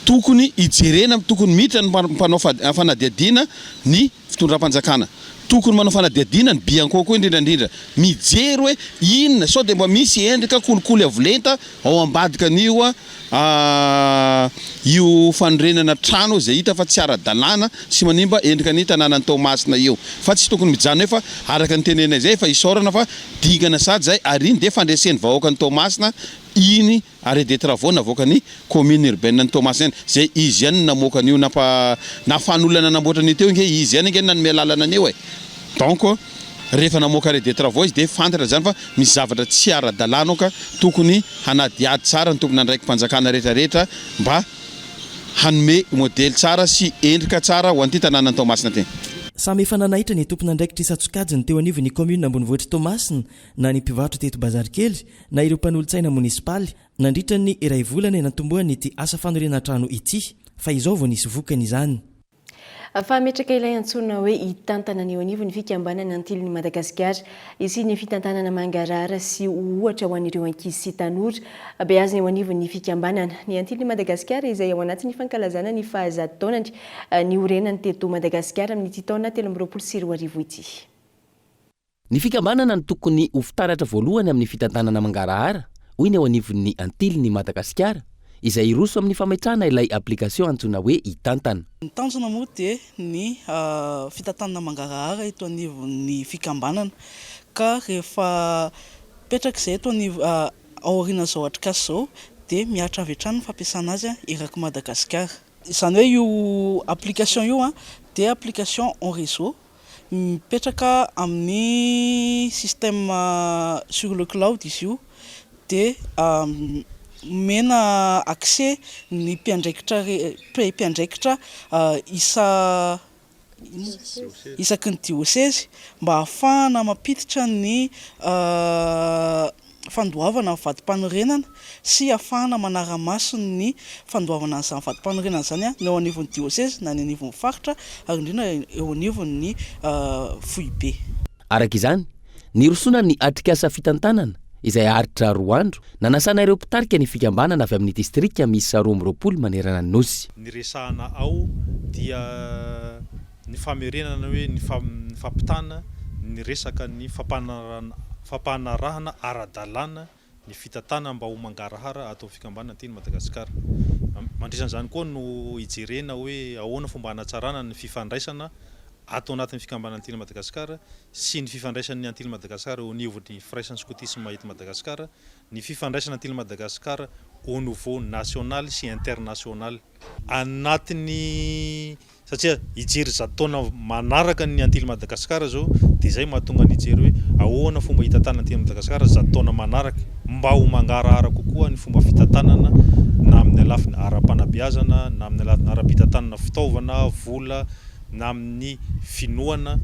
tokony hijerena, tokony miditra ny mpanao fanadihadiana ny fitondram-panjakana. Tokony manao fanadihadiana ny Bianco koa indrindra indrindra. Mijery hoe inona, sao dia mba misy endrika kolikoly avo lenta ao ambadika an'io io fanorenana trano izay hita fa tsy ara-dalàna sy manimba endrika ny tanànan'i Toamasina io. Fa tsy tokony mijanona eo fa araka ny tenenay izay efa isaorana fa dingana sady izay ary iny dia fandresen'ny vahoakan'i Toamasina iny Arrêt des travaux navoakan'ny commune urbaine an'i Toamasina ihany, zay izy ihany no namoaka an'io nampa nahafahan'olona nanamboatra an'io teo ange izy ihany ange no nanome alalana an'io e! Donc rehefa namoaka arrêt des travaux izy dia fantatra izany fa misy zavatra tsy ara-dalàna ao ka tokony hanadihady tsara ny tompon'andraiki-panjakana rehetra rehetra mba hanome modely tsara sy endrika tsara ho an'ity tanànan'i Toamasina ity. Samy efa nanaitra ny tompon'andraikitra isan-tsokajiny teo anivon'ny kaominina ambonivohitr'i Toamasina na ny mpivarotra teto Bazarikely na ireo mpanolotsaina monisipaly nandritra ny iray volana nantombohan'ity asa fanorenan-trano ity fa izao vao nisy vokany izany. Fa hametraka ilay antsoina hoe hitantana ny eo anivon'ny fikambanana Antilin'i Madagasikara hisian'ny fitantanana mangarahara sy ho ohatra ho an'ireo ankizy sy tanora beazina eo anivon'ny fikambanana. Ny Antilin'i Madagasikara izay ao anatin'ny fankalazana ny fahazato taonany niorenany teto Madagasikara amin'ity taona 2023 ity. Ny fikambanana no tokony ho fitaratra voalohany amin'ny fitantanana mangarahara, hoy ny eo anivon'ny Antilin'i Madagasikara, izay hiroso amin'ny fametrahana ilay application antsoina hoe Itantana. Ny tanjona moa dia ny fitantanana mangarahara eto anivon'ny fikambanana ka rehefa mipetraka izay eto anivo aorianan'izao atrikasa izao dia mihatra avy hatrany ny fampiasana azy erak'i Madagasikara. Izany hoe io application io dia application en réseau Mipetraka amin'ny système sur le cloud izy io dia omena accès ny mpiandraikitra mpiandraikitra isa isaky ny diosezy mba hahafahana mampiditra ny fandoavana ny vadim-panorenana sy hahafahana manara-maso ny fandoavana an'izany vadim-panorenana izany na eo anivon'ny diosezy na ny anivon'ny faritra ary indrindra eo anivon'ny foibe. Araka izany, nirosoana ny atrikasa fitantanana izay haharitra roa andro, nanasana ireo mpitarika ny fikambanana avy amin'ny distrika miisa 22 manerana ny Nosy. Ny resahana ao dia ny famerenana hoe ny fampitana ny resaka ny fampanarahana ara-dalàna ny fitantanana mba ho mangarahara ato amin'ny fikambanana aty Madagasikara. Mandritra an'izany koa no hijerena hoe ahoana fomba hanatsarana ny fifandraisana ato anatin'ny fikambanana Antily Madagasikara sy ny fifandraisan'ny Antily Madagasikara eo anivon'ny firaisan'ny skotisma eto Madagasikara, ny fifandraisana Antily Madagasikara au niveau national sy international. Anatin'ny Satria hijery zato taona manaraka ny Antily Madagascar zao dia izay mahatonga ny hijery hoe ahoana fomba hitantanana Antily Madagascar zato taona manaraka mba ho mangarahara kokoa ny fomba fitantanana na amin'ny lafiny ara-panabeazana na amin'ny lafiny ara-pitantanana fitaovana, vola na amin'ny finoana.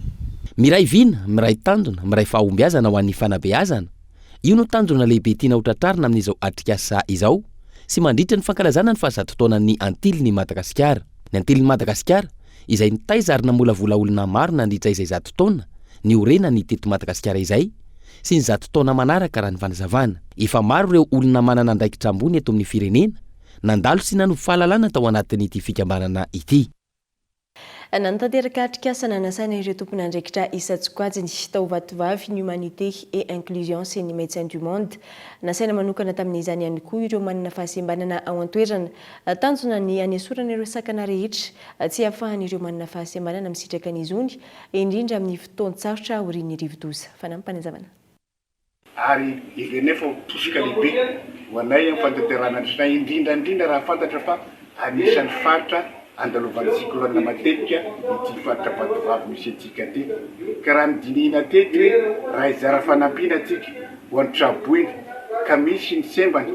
Miray vina, miray tanjona, miray fahombiazana ho an'ny fanabeazana. Io no tanjona lehibe tiana hotratrarina amin'izao atrikasa izao sy mandritra ny fankalazana ny fahazato taonan'ny Antilin'i Madagasikara. Ny Antilin'i Madagasikara, izay nitaiza ary namolavola olona maro nandritra izay zato taona niorenany teto Madagasikara izay, sy ny zato taona manaraka raha ny fanazavana. Efa maro ireo olona manana andraikitra ambony eto amin'ny firenena nandalo sy nanovo fahalalana tao anatin'ity fikambanana ity. Nanatanteraka atrikasa nanasana ireo tompon'andraikitra isan-tsokajiny tao Vatovavy ny Humanité et Inclusion sy ny Médecins du Monde. Nasaina manokana tamin'izany ihany koa ireo manana fahasembanana ao an-toerana. Tanjona ny hanesorana ireo sakana rehetra tsy hahafahan'ireo manana fahasembanana misitraka ny zony, indrindra amin'ny fotoan-tsarotra aorian'ny rivodoza. Fanampim-panazavana. Ary heverinay fa ho tosika lehibe ho anay amin'ny fanatanterahana ny Sina, indrindra indrindra raha fantatra fa anisan'ny faritra andalovan'ny cyclone matetika ity faritra Vatovavy misy antsika ity. Ka raha nodinihina teto hoe raha hizara fanampiana antsika ho an'ny traboina ka misy ny sembana,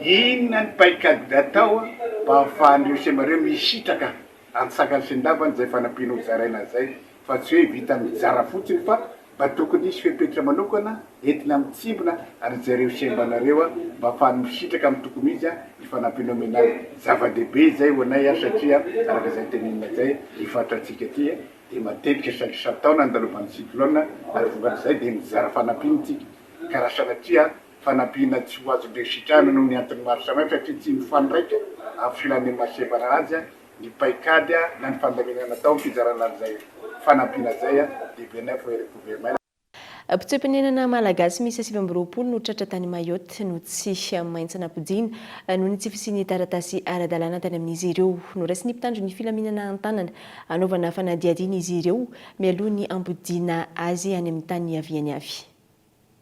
inona ny paikady atao mba hahafahan'ireo sembana ireo misitraka antsakany sy andavany izay fanampiana hozaraina izay fa tsy hoe vita mizara fotsiny fa mba tokony hisy fepetra manokana entina mitsimbina ary jereo sembanareo mba afahany misitraka amin'ny tokony ho izy ny fanampiana omena azy. Zava-dehibe izay ho anay satria araka izay tenenina izay ny faritra antsika aty dia matetika saika isan-taona andalovan'ny cyclone ary vokatr'izay dia mizara fanampiana isika ka raha sanatria fanampiana tsy ho azon-dreo sitrahana noho ny antony maro samihafa satria tsy mifandraika amin'ny filan'ny maha sembana azy ny paikady na ny fandaminana atao amin'ny fizarana an'izay fanampiana izay dia benef ho recouvert. Mpitsoa-ponenana malagasy miisa 29 no tratra tany Mayotte no tsy maintsy nampodiana noho ny tsy fisian'ny taratasy ara-dalàna tany amin'izy ireo. Noraisin'ny mpitandro ny filaminana an-tanana hanaovana fanadihadiana izy ireo mialoha ny hampodiana azy any amin'ny tany niaviany avy.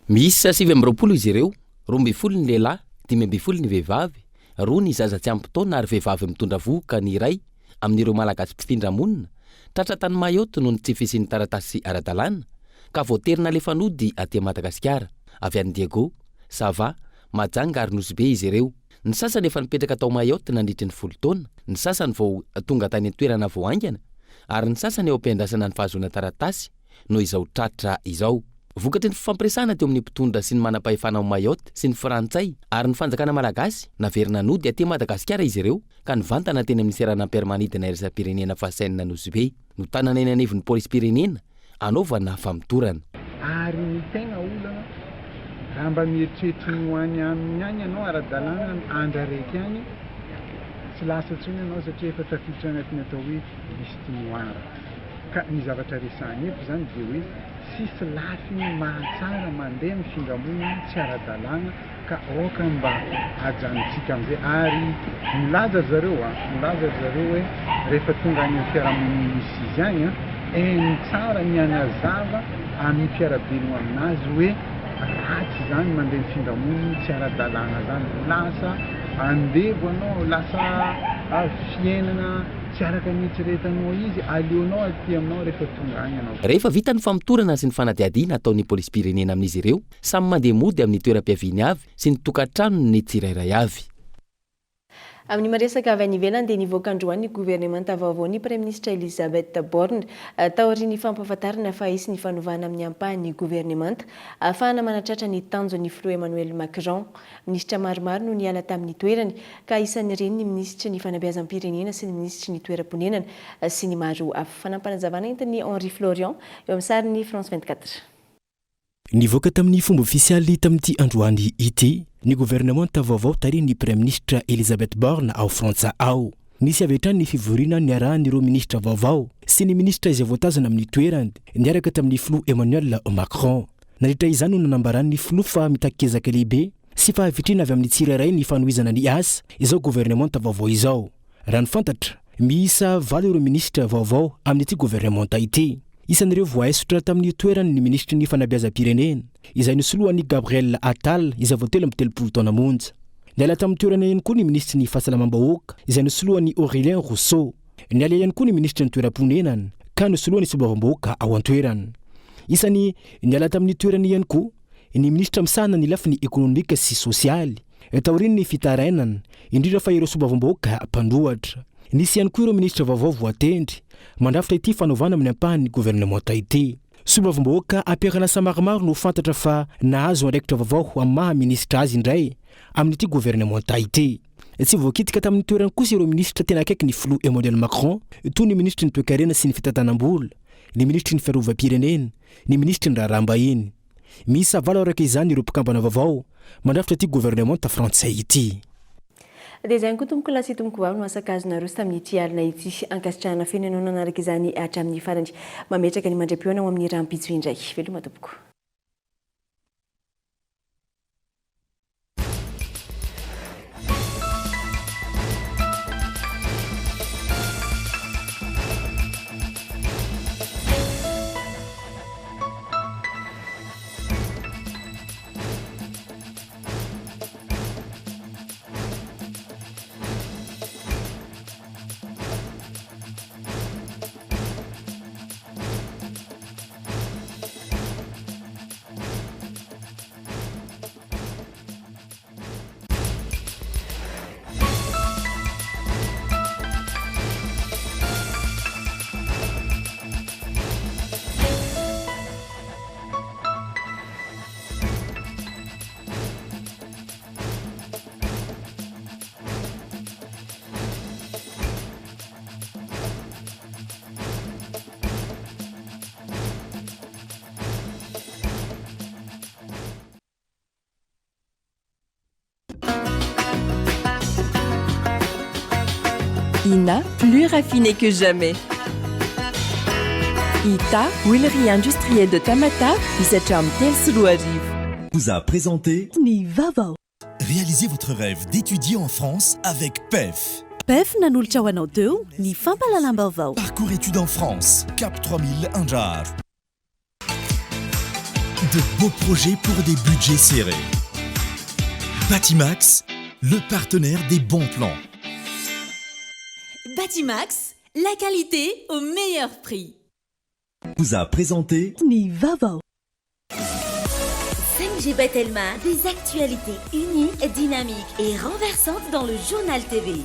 Miisa 29 izy ireo, 12 ny lehilahy, 15 ny vehivavy, roa ny zaza tsy ampy taona ary vehivavy mitondra vohoka ny iray amin'ireo Malagasy mpifindra monina tratra tany Mayotte noho ny tsy fisian'ny taratasy ara-dalàna ka voatery nalefa nody aty Madagasikara avy any Diego, Sava, Mahajanga ary Nosy Be izy ireo. Ny sasany efa nipetraka tao Mayotte nandritry ny folo taona, ny sasany vao tonga tany an-toerana vao haingana ary ny sasany eo am-piandrasana ny fahazoana taratasy no izao tratra izao. Vokatry ny fifampiresahana teo amin'ny mpitondra sy ny manam-pahefana ao Mayotte sy ny Frantsay ary ny fanjakana malagasy, naverina nody aty Madagasikara izy ireo ka nivantana teny amin'ny seranam-piaramanidina iraisam-pirenena Fascène Nosy Be. Notanana eny anivon'ny polisim-pirenena hanaovana famotorana. Ary ny tegna olana, raha mba mieritreritra ny ho any aminy agny ianao ara-dalàna andra araiky agny, tsy lasa intsony ianao satria efa tafiditra agnatin'ny atao hoe liste noire. Ka ny zavatra resahana eto izany dia hoe tsisy lafiny mahatsara mandeha mifindra monina tsy ara-dalàna ka aoka mba ajanontsika amin'izay ary milaza ry zareo a, milaza ry zareo hoe rehefa tonga any amin'ny fiarahamonina misy izy any an, hainy tsara ny hanazava amin'ny mpiara-belogno aminazy hoe ratsy izany mandeha mifindra monina tsy ara-dalàna zany, lasa andevo anao, lasa fiainana tsy araka ny eritreretanao izy, aleonao aty aminao rehefa tonga any ianao. Rehefa vita ny famotorana sy ny fanadihadiana ataon'ny polisim-pirenena amin'izy ireo, Samy mandeha mody amin'ny toeram-piaviany avy sy ny tokantranony ny tsirairay avy. Amin'ny maresaka avy any ivelany dia nivoaka androany ny governemanta vaovao ny Praiminisitra Elisabeth Borne taorian'ny fampahafantarana fa hisy ny fanovana amin'ny ampahan'ny governemanta ahafahana manatratra ny tanjon'ny filoha Emmanuel Macron. Minisitra maromaro no niala tamin'ny toerany ka isan'ireny ny minisitry ny fanabeazam-pirenena sy ny minisitry ny toeram-ponenana sy ny maro hafa. Fanampinazavana entin'i Henri Florian eo amin'ny sarin'ny France 24. Nivoaka tamin'ny fomba ofisialy tamin'ity androany ity ny governemanta vaovao tarihin'ny Praiminisitra Elisabeth Borne ao Frantsa ao. Nisy avy hatrany ny fivoriana niarahan'ireo minisitra vaovao sy ny minisitra izay voatazona amin'ny toerany niaraka tamin'ny filoha Emmanuel Macron. Nandritra izany no nanambaran'ny filoha fa mitaky ezaka lehibe sy fahavitrihana avy amin'ny tsirairay ny fanohizana ny asa izao governemanta vaovao izao. Raha ny fantatra, miisa valo ireo minisitra vaovao amin'ity governemanta ity. Isan'ireo voaaisotra tamin'ny toerany ny minisitry ny fanabeazam-pirenena, izay nosoloan'i Gabriel Attal izay vao 33 taona monja. Niala tamin'ny toerana ihany koa ny minisitry ny fahasalamam-bahoaka, izay nosoloan'i Aurélien Rousseau. Niala ihany koa ny minisitry ny toeram-ponenana, ka nosoloan'ny solombavambahoaka ao an-toerana. Isan'ny niala tamin'ny toerany ihany koa ny minisitra misahana ny lafiny ekonomika sy sosialy, Taorian'ny fitarainana, indrindra fa ireo solombavambahoaka mpanohatra. Nisy ihany koa ireo minisitra vaovao voatendry, mandrafitra ity fanovana amin'ny ampahan'ny governemanta ity. Solombavambahoaka am-perinasa maromaro no fantatra fa nahazo andraikitra vaovao amin'ny maha minisitra azy indray amin'ity governemanta ity. Tsy voakitika tamin'ny toerany kosa ireo minisitra tena akaiky ny filoha Emmanuel Macron, toy ny minisitry ny toekarena sy ny fitantanam-bola, ny minisitry ny fiarovam-pirenena, ny minisitry ny raharaham-bahiny. Miisa valo araka izany ireo mpikambana vaovao mandrafitra ity governemanta frantsay ity. Dia izay ihany koa tompoko lahy sy tompoko vavy no asakazonareo tamin'ity alina ity. Ankasitrahana feno ianao nanaraka izany hatramin'ny farany. Mametraka ny mandra-pihaona ho amin'ny rahampitso indray. Veloma tompoko. Ina, plus raffiné que jamais. Ita, huilerie industrielle de Tamatave, misy hatramin'ny 2003. Vous a présenté Ny vaovao. Réalisez votre rêve d'étudier en France avec PEF. PEF nanolotra ho anao teo ny fampahalalam-baovao. Parcours études en France, Cap 3000 Andraharo. De beaux projets pour des budgets serrés. Batimax, le partenaire des bons plans. Batimax, la qualité au meilleur prix. Vous a présenté Ny vaovao. 5G by Telma, des actualités uniques, dynamiques et renversantes dans le journal TV.